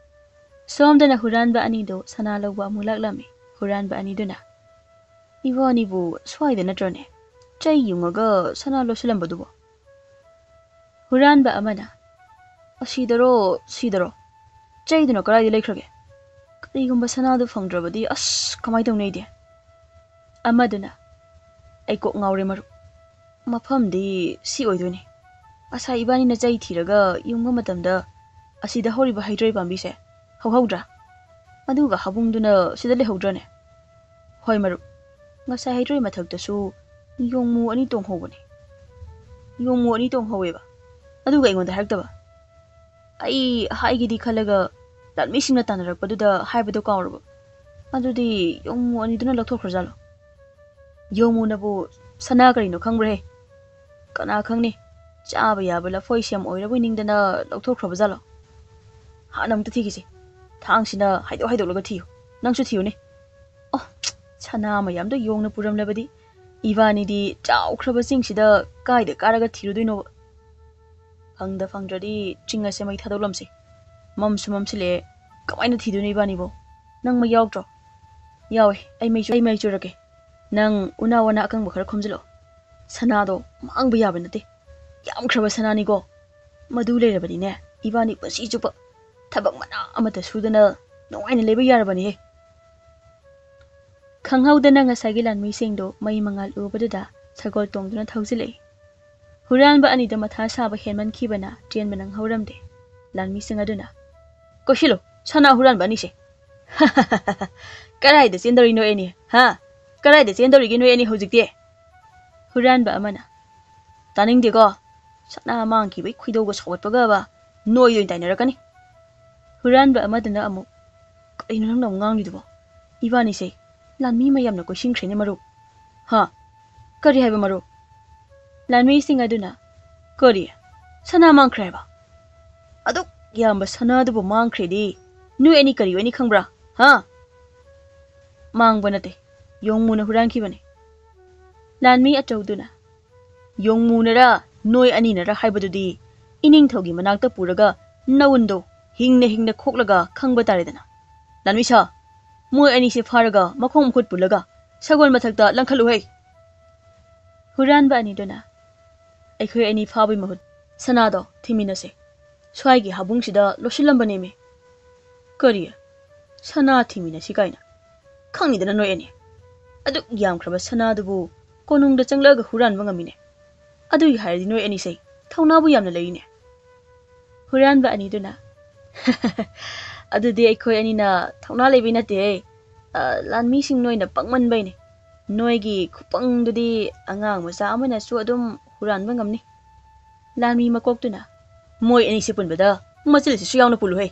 ꯁꯣꯝꯗꯅ ꯍꯨꯔꯥꯟꯕ ꯑꯅꯤꯗꯣ ꯁꯅꯥ ꯂꯧꯕ ꯑꯃꯨꯛ ꯂꯥꯛꯂꯝꯃꯤ꯫ ꯍꯨꯔꯥꯟꯕ ꯑꯅꯤꯗꯨꯅ, "ꯏꯕꯥꯅꯤꯕꯨ ꯁ꯭ꯋꯥꯏꯗ ꯅꯠꯇ꯭ꯔꯅꯦ ꯆꯩ ꯌꯨꯡꯉꯒ ꯁꯅꯥ ꯂꯧꯁꯤꯜꯂꯝꯕꯗꯨꯕꯣ? ꯍꯨꯔꯥꯟꯕ ꯑꯃꯅ, "ꯑꯁꯤꯗꯔꯣ, ꯁꯤꯗꯔꯣ? ꯆꯩꯗꯨꯅ ꯀꯗꯥꯏꯗ ꯂꯩꯈ꯭ꯔꯒꯦ? ꯀꯔꯤꯒꯨꯝꯕ ꯁꯅꯥꯗꯨ ꯐꯪꯗ꯭ꯔꯕꯗꯤ ꯑꯁ ꯀꯃꯥꯏ ꯇꯧꯅꯤ ꯑꯩꯗꯤ?" ꯑꯃꯗꯨꯅ, "ꯑꯩ ꯀꯣꯛ ꯉꯥꯎꯔꯦ ꯃꯔꯨꯞ꯫ ꯃꯐꯝꯗꯤ ꯁꯤ ꯑꯣꯏꯗꯣꯏꯅꯤ꯫ ꯉꯁꯥꯏ ꯏꯕꯥꯅꯤꯅ ꯆꯩ ꯊꯤꯔꯒ ꯌꯨꯡꯕ ꯃꯇꯝꯗ ꯑꯁꯤꯗ ꯍꯧꯔꯤꯕ ꯍꯩꯗ꯭ꯔꯣꯏ ꯄꯥꯝꯕꯤꯁꯦ ꯍꯧꯍꯧꯗ꯭ꯔꯥ? ꯑꯗꯨꯒ ꯍꯥꯕꯨꯡꯗꯨꯅ ꯁꯤꯗ ꯂꯩꯍꯧꯗ꯭ꯔꯅꯦ? ꯍꯣꯏ ꯃꯔꯨꯞ, ꯉꯁꯥꯏ ꯍꯩꯗ꯭ꯔꯣꯏ ꯃꯊꯛꯇꯁꯨ ꯌꯣꯡꯃꯨ ꯑꯅꯤ ꯇꯣꯡꯍꯧꯕꯅꯤ꯫ ꯌꯣꯡꯃꯨ ꯑꯅꯤ ꯇꯣꯡꯍꯧꯋꯦꯕ꯫ ꯑꯗꯨꯒ ꯑꯩꯉꯣꯟꯗ ꯍꯥꯏꯔꯛꯇꯕ꯫ ꯑꯩ ꯍꯥꯏꯒꯦꯗꯤ ꯈꯜꯂꯒ ꯂꯥꯟꯃꯤꯁꯤꯡꯅ ꯇꯥꯟꯅꯔꯛꯄꯗꯨꯗ ꯍꯥꯏꯕꯗꯣ ꯀꯥꯎꯔꯕ꯫ ꯑꯗꯨꯗꯤ ꯌꯣꯡꯃꯨ ꯑꯅꯤꯗꯨꯅ ꯂꯧꯊꯣꯛꯈ꯭ꯔꯖꯥꯠꯂꯣ? ꯌꯣꯡꯃꯨꯅꯕꯨ ꯁꯅꯥ ꯀꯔꯤꯅꯣ ꯈꯪꯕ꯭ꯔꯍꯦ? ꯀꯅꯥ ꯈꯪꯅꯤ? ꯆꯥꯕ ꯌꯥꯕ ꯂꯐꯣꯏ ꯁꯦꯝ ꯑꯣꯏꯔꯕꯣꯏ ꯅꯤꯡꯗꯅ ꯂꯧꯊꯣꯛꯈ꯭ꯔꯕ ꯖꯥꯠꯂꯣ? ꯍꯥꯟꯅ ꯑꯃꯨꯛꯇ ꯊꯤꯈꯤꯁꯤ꯫ ꯊꯥꯡꯁꯤꯅ ꯍꯥꯏꯗꯣꯛ ꯍꯥꯏꯗꯣꯛꯂꯒ ꯊꯤꯌꯨ꯫ ꯅꯪꯁꯨ ꯊꯤꯌꯨꯅꯦ꯫ ꯑꯣ, ꯁꯅꯥ ꯃꯌꯥꯝꯗꯣ ꯌꯣꯡꯅ ꯄꯨꯔꯝꯂꯕꯗꯤ ꯏꯕꯥꯅꯤꯗꯤ ꯆꯥꯎꯈ꯭ꯔꯕ ꯆꯤꯡꯁꯤꯗ ꯀꯥꯏꯗ ꯀꯥꯔꯒ ꯊꯤꯔꯨꯗꯣꯏꯅꯣꯕ? ꯐꯪꯗ ꯐꯪꯗ꯭ꯔꯗꯤ ꯆꯤꯡ ꯑꯁꯦ ꯃꯩ ꯊꯥꯗꯣꯛꯂꯝꯁꯤ꯫ ꯃꯝꯁꯨ ꯃꯝꯁꯤꯜꯂꯛꯑꯦ꯫ ꯀꯃꯥꯏꯅ ꯊꯤꯗꯣꯏꯅꯣ ꯏꯕꯥꯅꯤꯕꯣ? ꯅꯪ ꯃꯩ ꯌꯥꯎꯗ꯭ꯔꯣ? ꯌꯥꯎꯋꯦ꯫ ꯑꯩ ꯃꯩ ꯆꯨ-, ꯑꯩ ꯃꯩ ꯆꯨꯔꯛꯀꯦ꯫ ꯅꯪ ꯎꯅꯥ ꯋꯥꯅꯥ ꯑꯀꯪꯕ ꯈꯔ ꯈꯣꯝꯖꯤꯜꯂꯛꯑꯣ꯫ ꯁꯅꯥꯗꯣ ꯃꯥꯡꯕ ꯌꯥꯕ ꯅꯠꯇꯦ꯫ ꯌꯥꯝꯈ꯭ꯔꯕ ꯁꯅꯥꯅꯤꯀꯣ꯫ ꯃꯗꯨ ꯂꯩꯔꯕꯗꯤꯅꯦ, ꯏꯕꯥꯅꯤ ꯄꯨꯟꯁꯤ ꯆꯨꯞꯄ ꯊꯕꯛ ꯃꯅꯥ ꯑꯃꯠꯇ ꯁꯨꯗꯅ ꯅꯨꯡꯉꯥꯏꯅ ꯂꯩꯕ ꯌꯥꯔꯕꯅꯤꯍꯦ꯫ ꯈꯪꯍꯧꯗꯅ ꯉꯁꯥꯏꯒꯤ ꯂꯥꯟꯃꯤꯁꯤꯡꯗꯣ ꯃꯩ ꯃꯉꯥꯜ ꯎꯕꯗꯨꯗ ꯁꯒꯣꯜ ꯇꯣꯡꯗꯨꯅ ꯊꯧꯖꯤꯜꯂꯛꯏ꯫ ꯍꯨꯔꯥꯟꯕ ꯑꯅꯤꯗꯣ ꯃꯊꯥ ꯁꯥꯕ ꯍꯦꯟꯃꯟꯈꯤꯕꯅ ꯆꯦꯟꯕ ꯅꯪꯍꯧꯔꯝꯗꯦ꯫ ꯂꯥꯟꯃꯤꯁꯤꯡ ꯑꯗꯨꯅ, "ꯀꯣꯏꯁꯤꯜꯂꯨ, ꯁꯅꯥ ꯍꯨꯔꯥꯟꯕ ꯑꯅꯤꯁꯦ!" "ꯀꯗꯥꯏꯗ ꯆꯦꯟꯗꯧꯔꯤꯅꯣ ꯑꯦꯅꯤ? ꯍꯥ? ꯀꯗꯥꯏꯗ ꯆꯦꯟꯗꯧꯔꯤꯒꯦ ꯅꯣꯏ ꯑꯅꯤ ꯍꯧꯖꯤꯛꯇꯤ?" ꯍꯨꯔꯥꯟꯕ ꯑꯃꯅ, "ꯇꯥꯅꯤꯡꯗꯦꯀꯣ, ꯁꯅꯥ ꯃꯥꯡꯈꯤꯕꯩ ꯈꯣꯏꯗꯧꯒ ꯁꯥꯎꯒꯠꯄꯒꯕ ꯅꯣꯏ ꯑꯣꯏꯅ ꯇꯥꯏꯅꯔꯛꯀꯅꯤ꯫" ꯍꯨꯔꯥꯟꯕ ꯑꯃꯗꯨꯅ ꯑꯃꯨꯛ, "ꯀꯔꯤꯅꯣ ꯅꯪꯅ ꯑꯃꯨꯛ ꯉꯥꯡꯂꯤꯗꯨꯕꯣ? ꯏꯕꯥꯅꯤꯁꯦ ꯂꯥꯟꯃꯤ ꯃꯌꯥꯝꯅ ꯀꯣꯏꯁꯤꯟꯈ꯭ꯔꯦꯅꯦ ꯃꯔꯨꯞ꯫" "ꯍꯥ? ꯀꯔꯤ ꯍꯥꯏꯕ ꯃꯔꯨꯞ?" ꯂꯥꯟꯃꯤꯁꯤꯡ ꯑꯗꯨꯅ, "ꯀꯔꯤ? ꯁꯅꯥ ꯃꯥꯡꯈ꯭ꯔꯦ ꯍꯥꯏꯕ? ꯑꯗꯨꯛ ꯌꯥꯝꯕ ꯁꯅꯥꯗꯨꯕꯨ ꯃꯥꯡꯈ꯭ꯔꯦꯗꯤ ꯅꯣꯏ ꯑꯅꯤ ꯀꯔꯤ ꯑꯣꯏꯅꯤ ꯈꯪꯕ꯭ꯔꯥ? ꯍꯥ?" "ꯃꯥꯡꯕ ꯅꯠꯇꯦ, ꯌꯣꯡꯃꯨꯅ ꯍꯨꯔꯥꯟꯈꯤꯕꯅꯤ꯫" ꯂꯥꯟꯃꯤ ꯑꯆꯧꯗꯨꯅ, "ꯌꯣꯡꯃꯨꯅꯔ ꯅꯣꯏ ꯑꯅꯤꯅꯔ ꯍꯥꯏꯕꯗꯨꯗꯤ ꯏꯅꯤꯡꯊꯧꯒꯤ ꯃꯅꯥꯛꯇ ꯄꯨꯔꯒ ꯅꯋꯨꯟꯗꯣ ꯍꯤꯡꯅ ꯍꯤꯡꯅ ꯈꯣꯛꯂꯒ ꯈꯪꯕ ꯇꯥꯔꯦꯗꯅ꯫ ꯂꯥꯟꯃꯤ ꯁꯥ, ꯃꯣꯏ ꯑꯅꯤꯁꯦ ꯐꯥꯔꯒ ꯃꯈꯣꯡ ꯃꯈꯨꯠ ꯄꯨꯜꯂꯒ ꯁꯒꯣꯜ ꯃꯊꯛꯇ ꯂꯪꯈꯠꯂꯨꯍꯦ꯫" ꯍꯨꯔꯥꯟꯕ ꯑꯅꯤꯗꯨꯅ, "ꯑꯩꯈꯣꯏ ꯑꯅꯤ ꯐꯥꯕꯒꯤ ꯃꯍꯨꯠ ꯁꯅꯥꯗꯣ ꯊꯤꯃꯤꯟꯅꯁꯦ꯫ ꯁ꯭ꯋꯥꯏꯒꯤ ꯍꯥꯕꯨꯡꯁꯤꯗ ꯂꯣꯠꯁꯤꯜꯂꯝꯕꯅꯦꯃꯤ꯫" "ꯀꯔꯤ? ꯁꯅꯥ ꯊꯤꯃꯤꯟꯅꯁꯤ ꯀꯥꯏꯅ? ꯈꯪꯅꯤꯗꯅ ꯅꯣꯏ ꯑꯅꯤ꯫ ꯑꯗꯨꯛ ꯌꯥꯝꯈ꯭ꯔꯕ ꯁꯅꯥꯗꯨꯕꯨ ꯀꯣꯅꯨꯡꯗ ꯆꯪꯂꯛꯑꯒ ꯍꯨꯔꯥꯟꯕ ꯉꯝꯃꯤꯅꯦ꯫ ꯑꯗꯨꯒꯤ ꯍꯥꯏꯔꯗꯤ ꯅꯣꯏ ꯑꯅꯤꯁꯦ ꯊꯧꯅꯥꯕꯨ ꯌꯥꯝꯅ ꯂꯩꯔꯤꯅꯦ꯫" ꯍꯨꯔꯥꯟꯕ ꯑꯅꯤꯗꯨꯅ, "ꯑꯗꯨꯗꯤ ꯑꯩꯈꯣꯏ ꯑꯅꯤꯅ ꯊꯧꯅꯥ ꯂꯩꯕꯩ ꯅꯠꯇꯦꯍꯦ꯫ ꯑ, ꯂꯥꯟꯃꯤꯁꯤꯡ ꯅꯣꯏꯅ ꯄꯪꯃꯟꯕꯩꯅꯦ꯫ ꯅꯣꯏꯒꯤ ꯈꯨꯄꯪꯗꯨꯗꯤ ꯑꯉꯥꯡ ꯃꯆꯥ ꯑꯃꯅꯁꯨ ꯑꯗꯨꯝ ꯍꯨꯔꯥꯟꯕ ꯉꯝꯅꯤ꯫" ꯂꯥꯟꯃꯤ ꯃꯀꯣꯛꯇꯨꯅ, "ꯃꯣꯏ ꯑꯅꯤꯁꯦ ꯄꯨꯟꯕꯗ ꯃꯆꯤꯜꯁꯤꯁꯨ ꯌꯥꯎꯅ ꯄꯨꯜꯂꯨꯍꯦ꯫"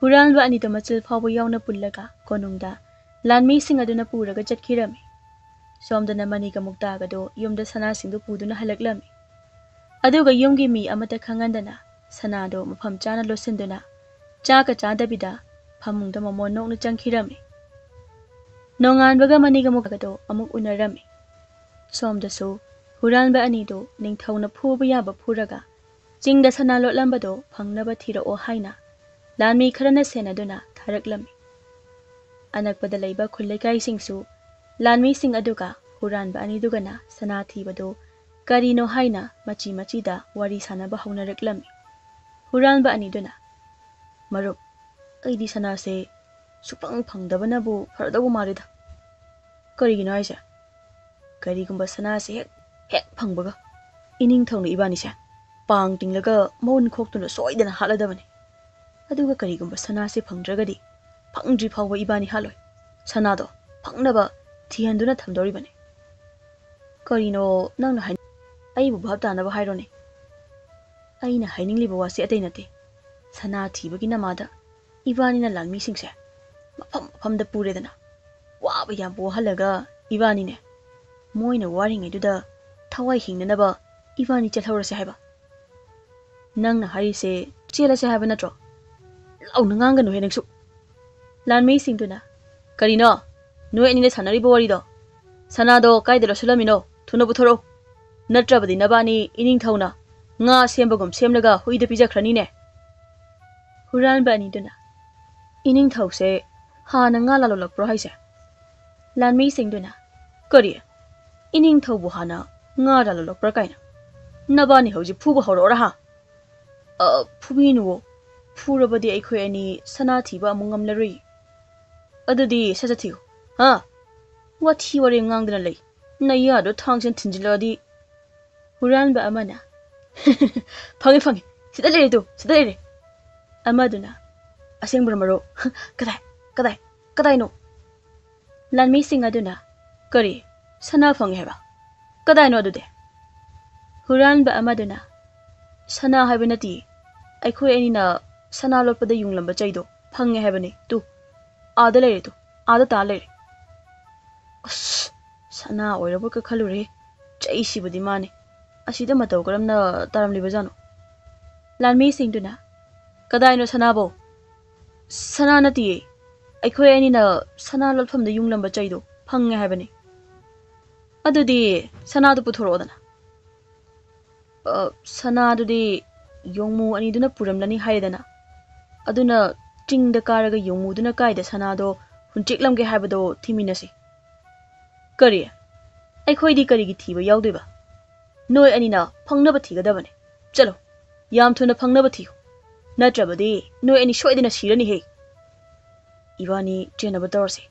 ꯍꯨꯔꯥꯟꯕ ꯑꯅꯤꯗꯣ ꯃꯆꯤꯜ ꯐꯥꯎꯕ ꯌꯥꯎꯅ ꯄꯨꯜꯂꯒ ꯀꯣꯅꯨꯡꯗ ꯂꯥꯟꯃꯤꯁꯤꯡ ꯑꯗꯨꯅ ꯄꯨꯔꯒ ꯆꯠꯈꯤꯔꯝꯃꯤ꯫ ꯁꯣꯝꯗꯅ ꯃꯅꯤꯒ ꯃꯨꯛꯇꯥꯒꯗꯣ ꯌꯨꯝꯗ ꯁꯅꯥꯁꯤꯡꯗꯨ ꯄꯨꯗꯨꯅ ꯍꯜꯂꯛꯂꯝꯃꯤ꯫ ꯑꯗꯨꯒ ꯌꯨꯝꯒꯤ ꯃꯤ ꯑꯃꯠꯇ ꯈꯪꯍꯟꯗꯅ ꯁꯅꯥꯗꯣ ꯃꯐꯝ ꯆꯥꯅ ꯂꯣꯠꯁꯤꯟꯗꯨꯅ ꯆꯥꯛꯀ ꯆꯥꯗꯕꯤꯗ ꯐꯃꯨꯡꯗ ꯃꯃꯣꯟ ꯅꯣꯛꯅ ꯆꯪꯈꯤꯔꯝꯃꯤ꯫ ꯅꯣꯡꯉꯥꯟꯕꯒ ꯃꯅꯤꯒ ꯃꯨꯛꯇꯥꯒꯗꯣ ꯑꯃꯨꯛ ꯎꯅꯔꯝꯃꯤ꯫ ꯁꯣꯝꯗꯁꯨ ꯍꯨꯔꯥꯟꯕ ꯑꯅꯤꯗꯨ ꯅꯤꯡꯊꯧꯅ ꯐꯨꯕ ꯌꯥꯕ ꯐꯨꯔꯒ ꯆꯤꯡꯗ ꯁꯅꯥ ꯂꯣꯠꯂꯝꯕꯗꯣ ꯐꯪꯅꯕ ꯊꯤꯔꯛꯑꯣ ꯍꯥꯏꯅ ꯂꯥꯟꯃꯤ ꯈꯔꯅ ꯁꯦꯟꯅꯗꯨꯅ ꯊꯥꯔꯛꯂꯝꯃꯤ꯫ ꯑꯅꯛꯄꯗ ꯂꯩꯕ ꯈꯨꯜ ꯂꯩꯀꯥꯏꯁꯤꯡꯁꯨ ꯂꯥꯟꯃꯤꯁꯤꯡ ꯑꯗꯨꯒ ꯍꯨꯔꯥꯟꯕ ꯑꯅꯤꯗꯨꯒꯅ ꯁꯅꯥ ꯊꯤꯕꯗꯨ ꯀꯔꯤꯅꯣ ꯍꯥꯏꯅ ꯃꯆꯤ ꯃꯆꯤꯗ ꯋꯥꯔꯤ ꯁꯥꯟꯅꯕ ꯍꯧꯅꯔꯛꯂꯝꯃꯤ꯫ ꯍꯨꯔꯥꯟꯕ ꯑꯅꯤꯗꯨꯅ, "ꯃꯔꯨꯞ, ꯑꯩꯗꯤ ꯁꯅꯥꯁꯦ ꯁꯨꯐꯪ ꯐꯪꯗꯕꯅꯕꯨ ꯐꯔꯗꯧꯕ ꯃꯥꯜꯂꯤꯗ꯫" "ꯀꯔꯤꯒꯤꯅꯣ ꯍꯥꯏꯁꯦ?" "ꯀꯔꯤꯒꯨꯝꯕ ꯁꯅꯥꯁꯦ ꯍꯦꯛ, ꯍꯦꯛ ꯐꯪꯕꯒ ꯏꯅꯤꯡꯊꯧꯅ ꯏꯕꯥꯅꯤꯁꯦ ꯄꯥꯡ ꯇꯤꯡꯂꯒ ꯃꯎꯟ ꯈꯣꯛꯇꯨꯅ ꯁꯣꯏꯗꯅ ꯍꯥꯠꯂꯗꯕꯅꯤ꯫ ꯑꯗꯨꯒ ꯀꯔꯤꯒꯨꯝꯕ ꯁꯅꯥꯁꯦ ꯐꯪꯗ꯭ꯔꯒꯗꯤ ꯐꯪꯗ꯭ꯔꯤ ꯐꯥꯎꯕ ꯏꯕꯥꯅꯤ ꯍꯥꯠꯂꯣꯏ꯫ ꯁꯅꯥꯗꯣ ꯐꯪꯅꯕ ꯊꯤꯍꯟꯗꯨꯅ ꯊꯝꯗꯧꯔꯤꯕꯅꯤ꯫" "ꯀꯔꯤꯅꯣ ꯅꯪꯅ ꯍꯥꯏ-, ꯑꯩꯕꯨ ꯚꯥꯞ ꯇꯥꯅꯕ ꯍꯥꯏꯔꯣꯅꯦ꯫" "ꯑꯩꯅ ꯍꯥꯏꯅꯤꯡꯂꯤꯕ ꯋꯥꯁꯤ ꯑꯇꯩ ꯅꯠꯇꯦ꯫ ꯁꯅꯥ ꯊꯤꯕꯒꯤ ꯅꯃꯥꯗ ꯏꯕꯥꯅꯤꯅ ꯂꯥꯟꯃꯤꯁꯤꯡꯁꯦ ꯃꯐꯝ ꯃꯐꯝꯗ ꯄꯨꯔꯦꯗꯅ, ꯋꯥꯕ ꯌꯥꯝ ꯋꯥꯍꯜꯂꯒ ꯏꯕꯥꯅꯤꯅꯦ, ꯃꯣꯏꯅ ꯋꯥꯔꯤꯉꯩꯗꯨꯗ ꯊꯋꯥꯏ ꯍꯤꯡꯅꯅꯕ ꯏꯕꯥꯅꯤ ꯆꯠꯍꯧꯔꯁꯦ ꯍꯥꯏꯕ? ꯅꯪꯅ ꯍꯥꯏꯔꯤꯁꯦ ꯆꯦꯜꯂꯁꯦ ꯍꯥꯏꯕ ꯅꯠꯇ꯭ꯔꯣ? ꯂꯥꯎꯅ ꯉꯥꯡꯒꯅꯨꯍꯦ ꯅꯪꯁꯨ꯫ ꯂꯥꯟꯃꯤꯁꯤꯡꯗꯨꯅ, "ꯀꯔꯤꯅꯣ? ꯅꯣꯏ ꯑꯅꯤꯅ ꯁꯥꯟꯅꯔꯤꯕ ꯋꯥꯔꯤꯗꯣ? ꯁꯅꯥꯗꯣ ꯀꯥꯏꯗ ꯂꯧꯁꯤꯜꯂꯝꯃꯤꯅꯣ? ꯊꯨꯅ ꯄꯨꯊꯣꯔꯛꯎ꯫ ꯅꯠꯇ꯭ꯔꯕꯗꯤ ꯅꯕꯥꯅꯤ ꯏꯅꯤꯡꯊꯧꯅ ꯉꯥ ꯁꯦꯝꯕꯒꯨꯝ ꯁꯦꯝꯂꯒ ꯍꯨꯏꯗ ꯄꯤꯖꯈ꯭ꯔꯅꯤꯅꯦ꯫" ꯍꯨꯔꯥꯟꯕ ꯑꯅꯤꯗꯨꯅ, "ꯏꯅꯤꯡꯊꯧꯁꯦ ꯍꯥꯟꯅ ꯉꯥ ꯂꯥꯜꯂꯛꯄ꯭ꯔꯣ ꯍꯥꯏꯁꯦ?" ꯂꯥꯟꯃꯤꯁꯤꯡꯗꯨꯅ, "ꯀꯔꯤ? ꯏꯅꯤꯡꯊꯧꯕꯨ ꯍꯥꯟꯅ ꯉꯥ ꯂꯥꯜꯂꯛꯄ꯭ꯔꯥ ꯀꯥꯏꯅ? ꯅꯕꯥꯅꯤ ꯍꯧꯖꯤꯛ ꯐꯨꯕ ꯍꯧꯔꯛꯑꯣꯔꯥ ꯍꯥ?" "ꯑ, ꯐꯨꯕꯤꯅꯨꯋꯣ꯫ ꯐꯨꯔꯕꯗꯤ ꯑꯩꯈꯣꯏ ꯑꯅꯤ ꯁꯅꯥ ꯊꯤꯕ ꯑꯃꯨꯛ ꯉꯝꯂꯔꯣꯏ꯫ ꯑꯗꯨꯗꯤ ꯁꯠ ꯁꯠ ꯊꯤꯌꯨ꯫ ꯍꯥ? ꯋꯥꯊꯤ ꯋꯥꯔꯦꯝ ꯉꯥꯡꯗꯅ ꯂꯩ꯫ ꯅꯌꯥꯗꯣ ꯊꯥꯡꯁꯤꯅ ꯊꯤꯟꯖꯤꯜꯂꯛꯑꯗꯤ꯫" ꯍꯨꯔꯥꯟꯕ ꯑꯃꯅ, "ꯐꯪꯉꯦ, ꯐꯪꯉꯦ꯫ ꯁꯤꯗ ꯂꯩꯔꯦ ꯇꯨ, ꯁꯤꯗ ꯂꯩꯔꯦ꯫" ꯑꯃꯗꯨꯅ, "ꯑꯁꯦꯡꯕꯔꯣ ꯃꯔꯨꯞ? ꯀꯗꯥꯏ, ꯀꯗꯥꯏ, ꯀꯗꯥꯏꯅꯣ?" ꯂꯥꯟꯃꯤꯁꯤꯡ ꯑꯗꯨꯅ, "ꯀꯔꯤ? ꯁꯅꯥ ꯐꯪꯉꯦ ꯍꯥꯏꯕ? ꯀꯗꯥꯏꯅꯣ ꯑꯗꯨꯗꯤ?" ꯍꯨꯔꯥꯟꯕ ꯑꯃꯗꯨꯅ, "ꯁꯅꯥ ꯍꯥꯏꯕ ꯅꯠꯇꯦ, ꯑꯩꯈꯣꯏ ꯑꯅꯤꯅ ꯁꯅꯥ ꯂꯣꯠꯄꯗ ꯌꯨꯡꯂꯝꯕ ꯆꯩꯗꯣ ꯐꯪꯉꯦ ꯍꯥꯏꯕꯅꯤ꯫ ꯇꯨ, ꯑꯥꯗ ꯂꯩꯔꯦ ꯇꯨ, ꯑꯥꯗ ꯇꯥ ꯂꯩꯔꯦ꯫" ꯑꯁ, ꯁꯅꯥ ꯑꯣꯏꯔꯕꯣꯏ ꯈꯜꯂꯨꯔꯦ꯫ ꯆꯩꯁꯤꯕꯨꯗꯤ ꯃꯥꯅꯤ꯫ ꯑꯁꯤꯗ ꯃꯇꯧ ꯀꯔꯝꯅ ꯇꯥꯔꯝꯂꯤꯕꯖꯥꯠꯅꯣ? ꯂꯥꯟꯃꯤꯁꯤꯡꯗꯨꯅ, "ꯀꯗꯥꯏꯅꯣ ꯁꯅꯥꯕꯣ?" "ꯁꯅꯥ ꯅꯠꯇꯤꯌꯦ꯫ ꯑꯩꯈꯣꯏ ꯑꯅꯤꯅ ꯁꯅꯥ ꯂꯣꯠꯐꯝꯗ ꯌꯨꯡꯂꯝꯕ ꯆꯩꯗꯣ ꯐꯪꯉꯦ ꯍꯥꯏꯕꯅꯤ꯫" "ꯑꯗꯨꯗꯤ ꯁꯅꯥꯗꯨ ꯄꯨꯊꯣꯔꯛꯑꯣꯗꯅ꯫" "ꯑ, ꯁꯅꯥꯗꯨꯗꯤ ꯌꯣꯡꯃꯨ ꯑꯅꯤꯗꯨꯅ ꯄꯨꯔꯝꯂꯅꯤ ꯍꯥꯏꯔꯦꯗꯅ꯫ ꯑꯗꯨꯅ ꯆꯤꯡꯗ ꯀꯥꯔꯒ ꯌꯣꯡꯃꯨꯗꯨꯅ ꯀꯥꯏꯗ ꯁꯅꯥꯗꯣ ꯍꯨꯟꯆꯦꯛꯂꯝꯒꯦ ꯍꯥꯏꯕꯗꯣ ꯊꯤꯃꯤꯟꯅꯁꯤ꯫" "ꯀꯔꯤ? ꯑꯩꯈꯣꯏꯗꯤ ꯀꯔꯤꯒꯤ ꯊꯤꯕ ꯌꯥꯎꯗꯣꯏꯕ? ꯅꯣꯏ ꯑꯅꯤꯅ ꯐꯪꯅꯕ ꯊꯤꯒꯗꯕꯅꯦ꯫ ꯆꯠꯂꯣ, ꯌꯥꯝ ꯊꯨꯅ ꯐꯪꯅꯕ ꯊꯤꯌꯨ꯫ ꯅꯠꯇ꯭ꯔꯕꯗꯤ ꯅꯣꯏ ꯑꯅꯤ ꯁꯣꯏꯗꯅ ꯁꯤꯔꯅꯤꯍꯦ꯫" "ꯏꯕꯥꯅꯤ ꯆꯦꯟꯅꯕ ꯇꯧꯔꯁꯤ꯫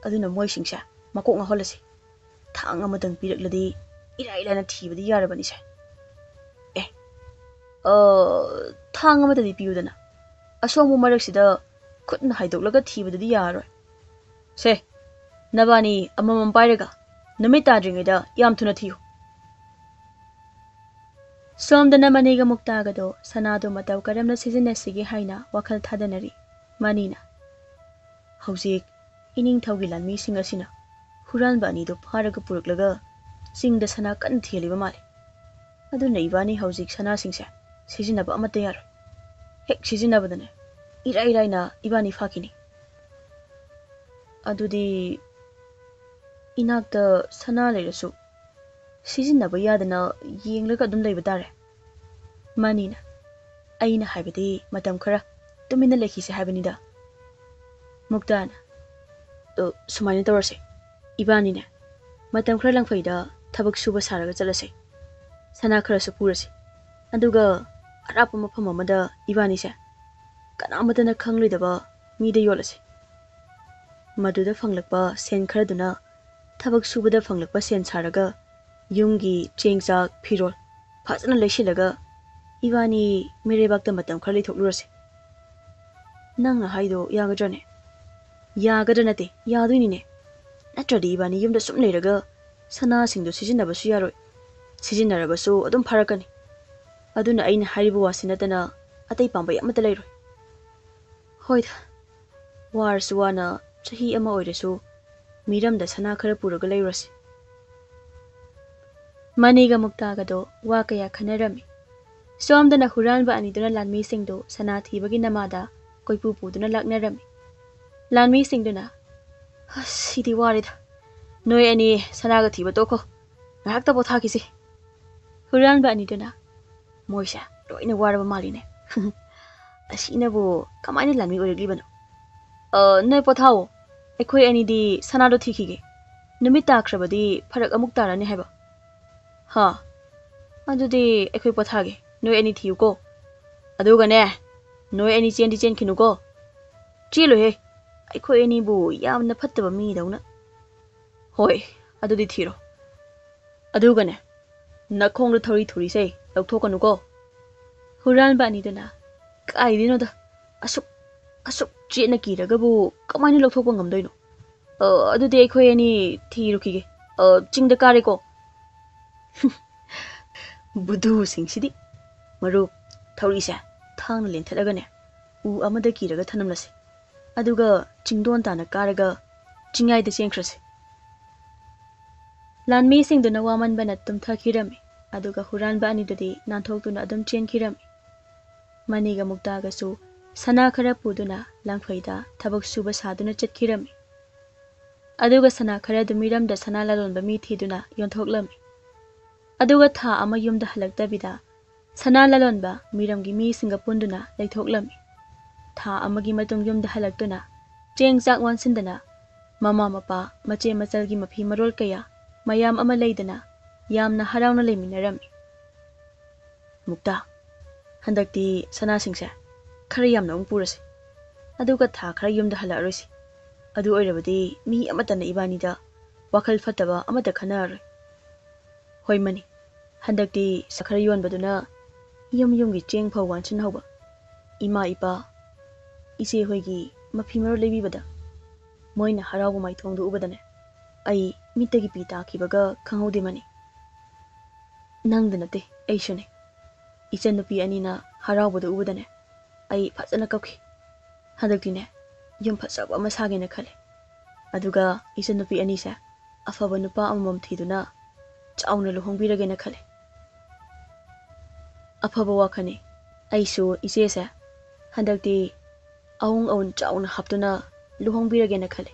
ꯑꯗꯨꯅ ꯃꯣꯏꯁꯤꯡꯁꯦ ꯃꯀꯣꯛ ꯉꯥꯎꯍꯜꯂꯁꯤ꯫ ꯊꯥꯡ ꯑꯃꯇꯪ ꯄꯤꯔꯛꯂꯗꯤ ꯏꯔꯥꯏ ꯂꯥꯏꯅ ꯊꯤꯕꯗꯤ ꯌꯥꯔꯕꯅꯤꯁꯦ꯫ ꯑꯦ, ꯑ, ꯊꯥꯡ ꯑꯃꯇꯗꯤ ꯄꯤꯌꯨꯗꯅ꯫ ꯑꯁꯣꯡꯕ ꯃꯔꯛꯁꯤꯗ ꯈꯨꯠꯅ ꯍꯥꯏꯗꯣꯛꯂꯒ ꯊꯤꯕꯗꯨꯗꯤ ꯌꯥꯔꯔꯣꯏ꯫ ꯁꯦ, ꯅꯕꯥꯅꯤ ꯑꯃꯃꯝ ꯄꯥꯏꯔꯒ ꯅꯨꯃꯤꯠ ꯇꯥꯗ꯭ꯔꯤꯉꯩꯗ ꯌꯥꯝ ꯊꯨꯅ ꯊꯤꯌꯨ꯫" ꯁꯣꯝꯗꯅ ꯃꯅꯤꯒ ꯃꯨꯛꯇꯥꯒꯗꯣ ꯁꯅꯥꯗꯣ ꯃꯇꯧ ꯀꯔꯝꯅ ꯁꯤꯖꯤꯟꯅꯁꯤꯒꯦ ꯍꯥꯏꯅ ꯋꯥꯈꯜ ꯊꯥꯗꯅꯔꯤ꯫ ꯃꯅꯤꯅ, "ꯍꯧꯖꯤꯛ ꯏꯅꯤꯡꯊꯧꯒꯤ ꯂꯥꯟꯃꯤꯁꯤꯡ ꯑꯁꯤꯅ ꯍꯨꯔꯥꯟꯕ ꯑꯅꯤꯗꯨ ꯐꯥꯔꯒ ꯄꯨꯔꯛꯂꯒ ꯆꯤꯡꯗ ꯁꯅꯥ ꯀꯟꯅ ꯊꯤꯍꯜꯂꯤꯕ ꯃꯥꯜꯂꯤ꯫ ꯑꯗꯨꯅ ꯏꯕꯥꯅꯤ ꯍꯧꯖꯤꯛ ꯁꯅꯥꯁꯤꯡꯁꯦ ꯁꯤꯖꯤꯟꯅꯕ ꯑꯃꯠꯇ ꯌꯥꯔꯣꯏ꯫ ꯍꯦꯛ ꯁꯤꯖꯤꯟꯅꯕꯗꯅꯦ, ꯏꯔꯥꯏ ꯏꯔꯥꯏꯅ ꯏꯕꯥꯅꯤ ꯐꯥꯈꯤꯅꯤ꯫ ꯑꯗꯨꯗꯤ ꯏꯅꯥꯛꯇ ꯁꯅꯥ ꯂꯩꯔꯁꯨ ꯁꯤꯖꯤꯟꯅꯕ ꯌꯥꯗꯅ ꯌꯦꯡꯂꯒ ꯑꯗꯨꯝ ꯂꯩꯕ ꯇꯥꯔꯦ꯫ ꯃꯥꯅꯤꯅ, ꯑꯩꯅ ꯍꯥꯏꯕꯗꯤ ꯃꯇꯝ ꯈꯔ ꯇꯨꯃꯤꯟꯅ ꯂꯩꯈꯤꯁꯦ ꯍꯥꯏꯕꯅꯤꯗ꯫ ꯃꯨꯛꯇꯥꯅ, "ꯑ, ꯁꯨꯃꯥꯏꯅ ꯇꯧꯔꯁꯦ, ꯏꯕꯥꯅꯤꯅꯦ ꯃꯇꯝ ꯈꯔ ꯂꯪꯐꯩꯗ ꯊꯕꯛ ꯁꯨꯕ ꯁꯥꯔꯒ ꯆꯠꯂꯁꯦ꯫ ꯁꯅꯥ ꯈꯔꯁꯨ ꯄꯨꯔꯁꯤ꯫ ꯑꯗꯨꯒ ꯑꯔꯥꯞꯄ ꯃꯐꯝ ꯑꯃꯗ ꯏꯕꯥꯅꯤꯁꯦ ꯀꯅꯥꯃꯠꯇꯅ ꯈꯪꯂꯣꯏꯗꯕ ꯃꯤꯗ ꯌꯣꯜꯂꯁꯤ꯫ ꯃꯗꯨꯗ ꯐꯪꯂꯛꯄ ꯁꯦꯟ ꯈꯔꯗꯨꯅ ꯊꯕꯛ ꯁꯨꯕꯗ ꯐꯪꯂꯛꯄ ꯁꯦꯟ ꯁꯥꯔꯒ ꯌꯨꯝꯒꯤ ꯆꯦꯡ ꯆꯥꯛ ꯐꯤꯔꯣꯜ ꯐꯖꯅ ꯂꯩꯁꯤꯜꯂꯒ ꯏꯕꯥꯅꯤ ꯃꯤꯔꯩꯕꯥꯛꯇ ꯃꯇꯝ ꯈꯔ ꯂꯩꯊꯣꯛꯂꯨꯔꯁꯤ꯫ ꯅꯪꯅ ꯍꯥꯏꯗꯣ ꯌꯥꯒꯗ꯭ꯔꯅꯦ?" "ꯌꯥꯒꯗ꯭ꯔꯥ ꯅꯠꯇꯦ, ꯌꯥꯗꯣꯏꯅꯤꯅꯦ꯫ ꯅꯠꯇ꯭ꯔꯗꯤ ꯏꯕꯥꯅꯤ ꯌꯨꯝꯗ ꯁꯨꯝ ꯂꯩꯔꯒ ꯁꯅꯥꯁꯤꯡꯗꯣ ꯁꯤꯖꯤꯟꯅꯕꯁꯨ ꯌꯥꯔꯣꯏ꯫ ꯁꯤꯖꯤꯟꯅꯔꯕꯁꯨ ꯑꯗꯨꯝ ꯐꯥꯔꯛꯀꯅꯤ꯫ ꯑꯗꯨꯅ ꯑꯩꯅ ꯍꯥꯏꯔꯤꯕ ꯋꯥꯁꯤ ꯅꯠꯇꯅ ꯑꯇꯩ ꯄꯥꯝꯕꯩ ꯑꯃꯠꯇ ꯂꯩꯔꯣꯏ꯫ ꯍꯣꯏꯗ, ꯋꯥꯔꯁꯨ ꯋꯥꯅ ꯆꯍꯤ ꯑꯃ ꯑꯣꯏꯔꯁꯨ ꯃꯤꯔꯝꯗ ꯁꯅꯥ ꯈꯔ ꯄꯨꯔꯒ ꯂꯩꯔꯨꯔꯁꯤ꯫" ꯃꯅꯤꯒ ꯃꯨꯛꯇꯥꯒꯗꯣ ꯋꯥ ꯀꯌꯥ ꯈꯟꯅꯔꯝꯃꯤ꯫ ꯁꯣꯝꯗꯅ ꯍꯨꯔꯥꯟꯕ ꯑꯅꯤꯗꯨꯅ ꯂꯥꯟꯃꯤꯁꯤꯡꯗꯨ ꯁꯅꯥ ꯊꯤꯕꯒꯤ ꯅꯃꯥꯗ ꯀꯣꯏꯄꯨ ꯄꯨꯗꯨꯅ ꯂꯥꯛꯅꯔꯝꯃꯤ꯫ ꯂꯥꯟꯃꯤꯁꯤꯡꯗꯨꯅ, "ꯑꯁ, ꯁꯤꯗꯤ ꯋꯥꯔꯦꯗ꯫ ꯅꯣꯏ ꯑꯅꯤ ꯁꯅꯥꯒ ꯊꯤꯕ ꯇꯣꯛꯈꯣ꯫ ꯉꯥꯏꯍꯥꯛꯇ ꯄꯣꯊꯥꯈꯤꯁꯤ꯫" ꯍꯨꯔꯥꯟꯕ ꯑꯅꯤꯗꯨꯅ, "ꯃꯣꯏꯁꯦ ꯂꯣꯏꯅ ꯋꯥꯔꯕ ꯃꯥꯜꯂꯤꯅꯦ꯫ ꯑꯁꯤꯅꯕꯨ ꯀꯃꯥꯏꯅ ꯂꯥꯟꯃꯤ ꯑꯣꯏꯔꯛꯂꯤꯕꯅꯣ? ꯑ, ꯅꯣꯏ ꯄꯣꯊꯥꯑꯣ꯫ ꯑꯩꯈꯣꯏ ꯑꯅꯤꯗꯤ ꯁꯅꯥꯗꯣ ꯊꯤꯈꯤꯒꯦ꯫ ꯅꯨꯃꯤꯠ ꯇꯥꯈ꯭ꯔꯕꯗꯤ ꯐꯔꯛ ꯑꯃꯨꯛ ꯇꯥꯔꯅꯤ ꯍꯥꯏꯕ꯫" "ꯍꯥ? ꯑꯗꯨꯗꯤ ꯑꯩꯈꯣꯏ ꯄꯣꯊꯥꯒꯦ꯫ ꯅꯣꯏ ꯑꯅꯤ ꯊꯤꯌꯨꯀꯣ꯫ ꯑꯗꯨꯒꯅꯦ, ꯅꯣꯏ ꯑꯅꯤ ꯆꯦꯟꯗꯤ ꯆꯦꯟꯈꯤꯅꯨꯀꯣ꯫" "ꯆꯦꯜꯂꯣꯏꯍꯦ꯫ ꯑꯩꯈꯣꯏ ꯑꯅꯤꯕꯨ ꯌꯥꯝꯅ ꯐꯠꯇꯕ ꯃꯤꯗꯧꯅ꯫" "ꯍꯣꯏ, ꯑꯗꯨꯗꯤ ꯊꯤꯔꯣ꯫ ꯑꯗꯨꯒꯅꯦ, ꯅꯈꯣꯡꯗ ꯊꯧꯔꯤ ꯊꯨꯔꯤꯁꯦ ꯂꯧꯊꯣꯛꯀꯅꯨꯀꯣ꯫" ꯍꯨꯔꯥꯟꯕ ꯑꯅꯤꯗꯨꯅ, "ꯀꯥꯏꯗꯩꯅꯣꯗ, ꯑꯁꯨꯛ, ꯑꯁꯨꯛ ꯆꯦꯠꯅ ꯀꯤꯔꯒꯕꯨ ꯀꯃꯥꯏꯅ ꯂꯧꯊꯣꯛꯄ ꯉꯝꯗꯣꯏꯅꯣ? ꯑ, ꯑꯗꯨꯗꯤ ꯑꯩꯈꯣꯏ ꯑꯅꯤ ꯊꯤꯔꯨꯈꯤꯒꯦ꯫ ꯑ, ꯆꯤꯡꯗ ꯀꯥꯔꯦꯀꯣ꯫" ꯕꯨꯙꯨꯁꯤꯡꯁꯤꯗꯤ꯫ ꯃꯔꯨꯞ, ꯊꯧꯔꯤꯁꯦ ꯊꯥꯡꯅ ꯂꯦꯟꯊꯠꯂꯒꯅꯦ, ꯎ ꯑꯃꯗ ꯀꯤꯔꯒ ꯊꯅꯝꯂꯁꯤ꯫ ꯑꯗꯨꯒ ꯆꯤꯡꯗꯣꯟ ꯇꯥꯅ ꯀꯥꯔꯒ ꯆꯤꯡꯌꯥꯏꯗ ꯆꯦꯟꯈ꯭ꯔꯁꯤ꯫ ꯂꯥꯟꯃꯤꯁꯤꯡꯗꯨꯅ ꯋꯥꯃꯟꯕꯅ ꯇꯨꯝꯊꯈꯤꯔꯝꯃꯤ꯫ ꯑꯗꯨꯒ ꯍꯨꯔꯥꯟꯕ ꯑꯅꯤꯗꯨꯗꯤ ꯅꯥꯟꯊꯣꯛꯇꯨꯅ ꯑꯗꯨꯝ ꯆꯦꯟꯈꯤꯔꯝꯃꯤ꯫ ꯃꯅꯤꯒ ꯃꯨꯛꯇꯥꯒꯁꯨ ꯁꯅꯥ ꯈꯔ ꯄꯨꯗꯨꯅ ꯂꯥꯡꯐꯩꯗ ꯊꯕꯛ ꯁꯨꯕ ꯁꯥꯗꯨꯅ ꯆꯠꯈꯤꯔꯝꯃꯤ꯫ ꯑꯗꯨꯒ ꯁꯅꯥ ꯈꯔꯗꯨ ꯃꯤꯔꯝꯗ ꯁꯅꯥ ꯂꯂꯣꯟꯕ ꯃꯤ ꯊꯤꯗꯨꯅ ꯌꯣꯟꯊꯣꯛꯂꯝꯃꯤ꯫ ꯑꯗꯨꯒ ꯊꯥ ꯑꯃ ꯌꯨꯝꯗ ꯍꯜꯂꯛꯇꯕꯤꯗ ꯁꯅꯥ ꯂꯂꯣꯟꯕ ꯃꯤꯔꯝꯒꯤ ꯃꯤꯁꯤꯡꯒ ꯄꯨꯟꯗꯨꯅ ꯂꯩꯊꯣꯛꯂꯝꯃꯤ꯫ ꯊꯥ ꯑꯃꯒꯤ ꯃꯇꯨꯡ ꯌꯨꯝꯗ ꯍꯜꯂꯛꯇꯨꯅ ꯆꯦꯡ ꯆꯥꯛ ꯋꯥꯟꯁꯤꯟꯗꯅ ꯃꯃꯥ ꯃꯄꯥ ꯃꯆꯦ ꯃꯆꯜꯒꯤ ꯃꯐꯤ ꯃꯔꯣꯜ ꯀꯌꯥ ꯃꯌꯥꯝ ꯑꯃ ꯂꯩꯗꯅ ꯌꯥꯝꯅ ꯍꯔꯥꯎꯅ ꯂꯩꯃꯤꯟꯅꯔꯝꯃꯤ꯫ "ꯃꯨꯛꯇꯥ, ꯍꯟꯗꯛꯇꯤ ꯁꯅꯥꯁꯤꯡꯁꯦ ꯈꯔ ꯌꯥꯝꯅ ꯑꯃꯨꯛ ꯄꯨꯔꯁꯤ, ꯑꯗꯨꯒ ꯊꯥ ꯈꯔ ꯌꯨꯝꯗ ꯍꯜꯂꯛꯑꯔꯣꯏꯁꯤ꯫ ꯑꯗꯨ ꯑꯣꯏꯔꯕꯗꯤ ꯃꯤ ꯑꯃꯠꯇꯅ ꯏꯕꯥꯅꯤꯗ ꯋꯥꯈꯜ ꯐꯠꯇꯕ ꯑꯃꯠꯇ ꯈꯟꯅꯔꯔꯣꯏ꯫ ꯍꯣꯏ ꯃꯅꯤ, ꯍꯟꯗꯛꯇꯤ ꯁꯥ ꯈꯔ ꯌꯣꯟꯕꯗꯨꯅ ꯌꯨꯝ ꯌꯨꯝꯒꯤ ꯆꯦꯡ ꯐꯥꯎ ꯋꯥꯟꯁꯤꯟꯍꯧꯕ꯫ ꯏꯃꯥ ꯏꯄꯥ, ꯏꯆꯦ ꯍꯣꯏꯒꯤ ꯃꯐꯤ ꯃꯔꯣꯜ ꯂꯩꯕꯤꯕꯗ ꯃꯣꯏꯅ ꯍꯔꯥꯎꯕ ꯃꯥꯏꯊꯣꯡꯗꯨ ꯎꯕꯗꯅꯦ, ꯑꯩ ꯃꯤꯠꯇꯒꯤ ꯄꯤ ꯇꯥꯈꯤꯕꯒ ꯈꯪꯍꯧꯗꯦ ꯃꯅꯤ꯫ ꯅꯪꯗ ꯅꯠꯇꯦ, ꯑꯩꯁꯨꯅꯦ꯫ ꯏꯆꯟꯅꯨꯄꯤ ꯑꯅꯤꯅ ꯍꯔꯥꯎꯕꯗꯨ ꯎꯕꯗꯅꯦ, ꯑꯩ ꯐꯖꯅ ꯀꯞꯈꯤ꯫ ꯍꯟꯗꯛꯇꯤꯅꯦ, ꯌꯨꯝ ꯐꯖꯕ ꯑꯃ ꯁꯥꯒꯦꯅ ꯈꯜꯂꯦ꯫ ꯑꯗꯨꯒ ꯏꯆꯟꯅꯨꯄꯤ ꯑꯅꯤꯁꯦ ꯑꯐꯕ ꯅꯨꯄꯥ ꯑꯃꯃꯝ ꯊꯤꯗꯨꯅ ꯆꯥꯎꯅ ꯂꯨꯍꯣꯡꯕꯤꯔꯒꯦꯅ ꯈꯜꯂꯦ꯫" "ꯑꯐꯕ ꯋꯥꯈꯜꯅꯤ꯫ ꯑꯩꯁꯨ ꯏꯆꯦꯁꯦ ꯍꯟꯗꯛꯇꯤ ꯑꯋꯨꯡ ꯑꯋꯨꯟ ꯆꯥꯎꯅ ꯍꯥꯞꯇꯨꯅ ꯂꯨꯍꯣꯡꯕꯤꯔꯒꯦꯅ ꯈꯜꯂꯦ꯫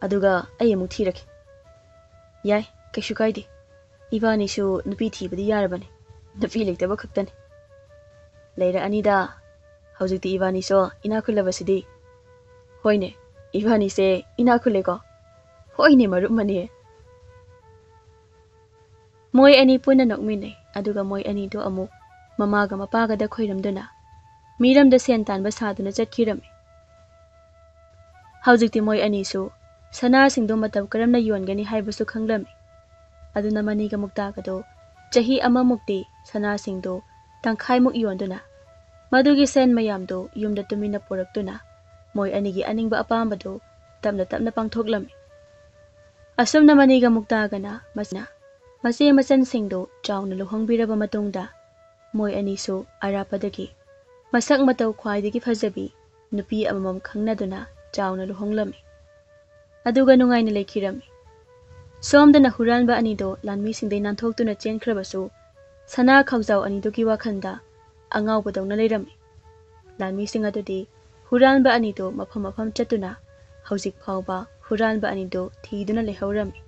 ꯑꯗꯨꯒ ꯑꯩ ꯑꯃꯨꯛ ꯊꯤꯔꯒꯦ꯫" "ꯌꯥꯏ, ꯀꯩꯁꯨ ꯀꯥꯏꯗꯦ꯫ ꯏꯕꯥꯅꯤꯁꯨ ꯅꯨꯄꯤ ꯊꯤꯕꯗꯤ ꯌꯥꯔꯕꯅꯤ꯫ ꯅꯨꯄꯤ ꯂꯩꯇꯕ ꯈꯛꯇꯅꯤ꯫" "ꯂꯩꯔꯛꯑꯅꯤꯗ꯫ ꯍꯧꯖꯤꯛꯇꯤ ꯏꯕꯥꯅꯤꯁꯨ ꯏꯅꯥꯛ ꯈꯨꯜꯂꯕꯁꯤꯗꯤ꯫" "ꯍꯣꯏꯅꯦ, ꯏꯕꯥꯅꯤꯁꯦ ꯏꯅꯥꯛ ꯈꯨꯜꯂꯦꯀꯣ꯫" "ꯍꯣꯏꯅꯦ, ꯃꯔꯨꯞ ꯃꯅꯤ꯫" ꯃꯣꯏ ꯑꯅꯤ ꯄꯨꯟꯅ ꯅꯣꯛꯃꯤꯟꯅꯩ꯫ ꯑꯗꯨꯒ ꯃꯣꯏ ꯑꯅꯤꯗꯨ ꯑꯃꯨꯛ ꯃꯃꯥꯒ ꯃꯄꯥꯒꯗ ꯈꯣꯏꯔꯝꯗꯨꯅ ꯃꯤꯔꯝꯗ ꯁꯦꯟ ꯇꯥꯟꯕ ꯁꯥꯗꯨꯅ ꯆꯠꯈꯤꯔꯝꯃꯤ꯫ ꯍꯧꯖꯤꯛꯇꯤ ꯃꯣꯏ ꯑꯅꯤꯁꯨ ꯁꯅꯥꯁꯤꯡꯗꯨ ꯃꯇꯧ ꯀꯔꯝꯅ ꯌꯣꯟꯒꯅꯤ ꯍꯥꯏꯕꯁꯨ ꯈꯪꯂꯝꯃꯤ꯫ ꯑꯗꯨꯅ ꯃꯅꯤꯒ ꯃꯨꯛꯇꯥꯒꯗꯣ ꯆꯍꯤ ꯑꯃꯃꯨꯛꯇꯤ ꯁꯅꯥꯁꯤꯡꯗꯨ ꯇꯪꯈꯥꯏꯃꯨꯛ ꯌꯣꯟꯗꯨꯅ ꯃꯗꯨꯒꯤ ꯁꯦꯟ ꯃꯌꯥꯝꯗꯨ ꯌꯨꯝꯗ ꯇꯨꯃꯤꯟꯅ ꯄꯨꯔꯛꯇꯨꯅ ꯃꯣꯏ ꯑꯅꯤꯒꯤ ꯑꯅꯤꯡꯕ ꯑꯄꯥꯝꯕꯗꯨ ꯇꯞꯅ ꯇꯞꯅ ꯄꯥꯡꯊꯣꯛꯂꯝꯃꯤ꯫ ꯑꯁꯨꯝꯅ ꯃꯅꯤꯒ ꯃꯨꯛꯇꯥꯒꯅ ꯃꯁꯤꯅ ꯃꯆꯦ ꯃꯆꯟꯁꯤꯡꯗꯨ ꯆꯥꯎꯅ ꯂꯨꯍꯣꯡꯕꯤꯔꯕ ꯃꯇꯨꯡꯗ ꯃꯣꯏ ꯑꯅꯤꯁꯨ ꯑꯔꯥꯞꯄꯗꯒꯤ ꯃꯁꯛ ꯃꯇꯧ ꯈ꯭ꯋꯥꯏꯗꯒꯤ ꯐꯖꯕꯤ ꯅꯨꯄꯤ ꯑꯃꯃꯝ ꯈꯪꯅꯗꯨꯅ ꯆꯥꯎꯅ ꯂꯨꯍꯣꯡꯂꯝꯃꯤ꯫ ꯑꯗꯨꯒ ꯅꯨꯡꯉꯥꯏꯅ ꯂꯩꯈꯤꯔꯝꯃꯤ꯫ ꯁꯣꯝꯗꯅ ꯍꯨꯔꯥꯟꯕ ꯑꯅꯤꯗꯣ ꯂꯥꯟꯃꯤꯁꯤꯡꯗꯩ ꯅꯥꯟꯊꯣꯛꯇꯨꯅ ꯆꯦꯟꯈ꯭ꯔꯕꯁꯨ, ꯁꯅꯥ ꯈꯥꯎꯖꯥꯎ ꯑꯅꯤꯗꯨꯒꯤ ꯋꯥꯈꯜꯗ ꯑꯉꯥꯎꯕꯗꯧꯅ ꯂꯩꯔꯝꯃꯤ꯫ ꯂꯥꯟꯃꯤꯁꯤꯡ ꯑꯗꯨꯗꯤ ꯍꯨꯔꯥꯟꯕ ꯑꯅꯤꯗꯨ ꯃꯐꯝ ꯃꯐꯝ ꯆꯠꯇꯨꯅ ꯍꯧꯖꯤꯛ ꯐꯥꯎꯕ ꯍꯨꯔꯥꯟꯕ ꯑꯅꯤꯗꯨ ꯊꯤꯗꯨꯅ ꯂꯩꯍꯧꯔꯝꯃꯤ꯫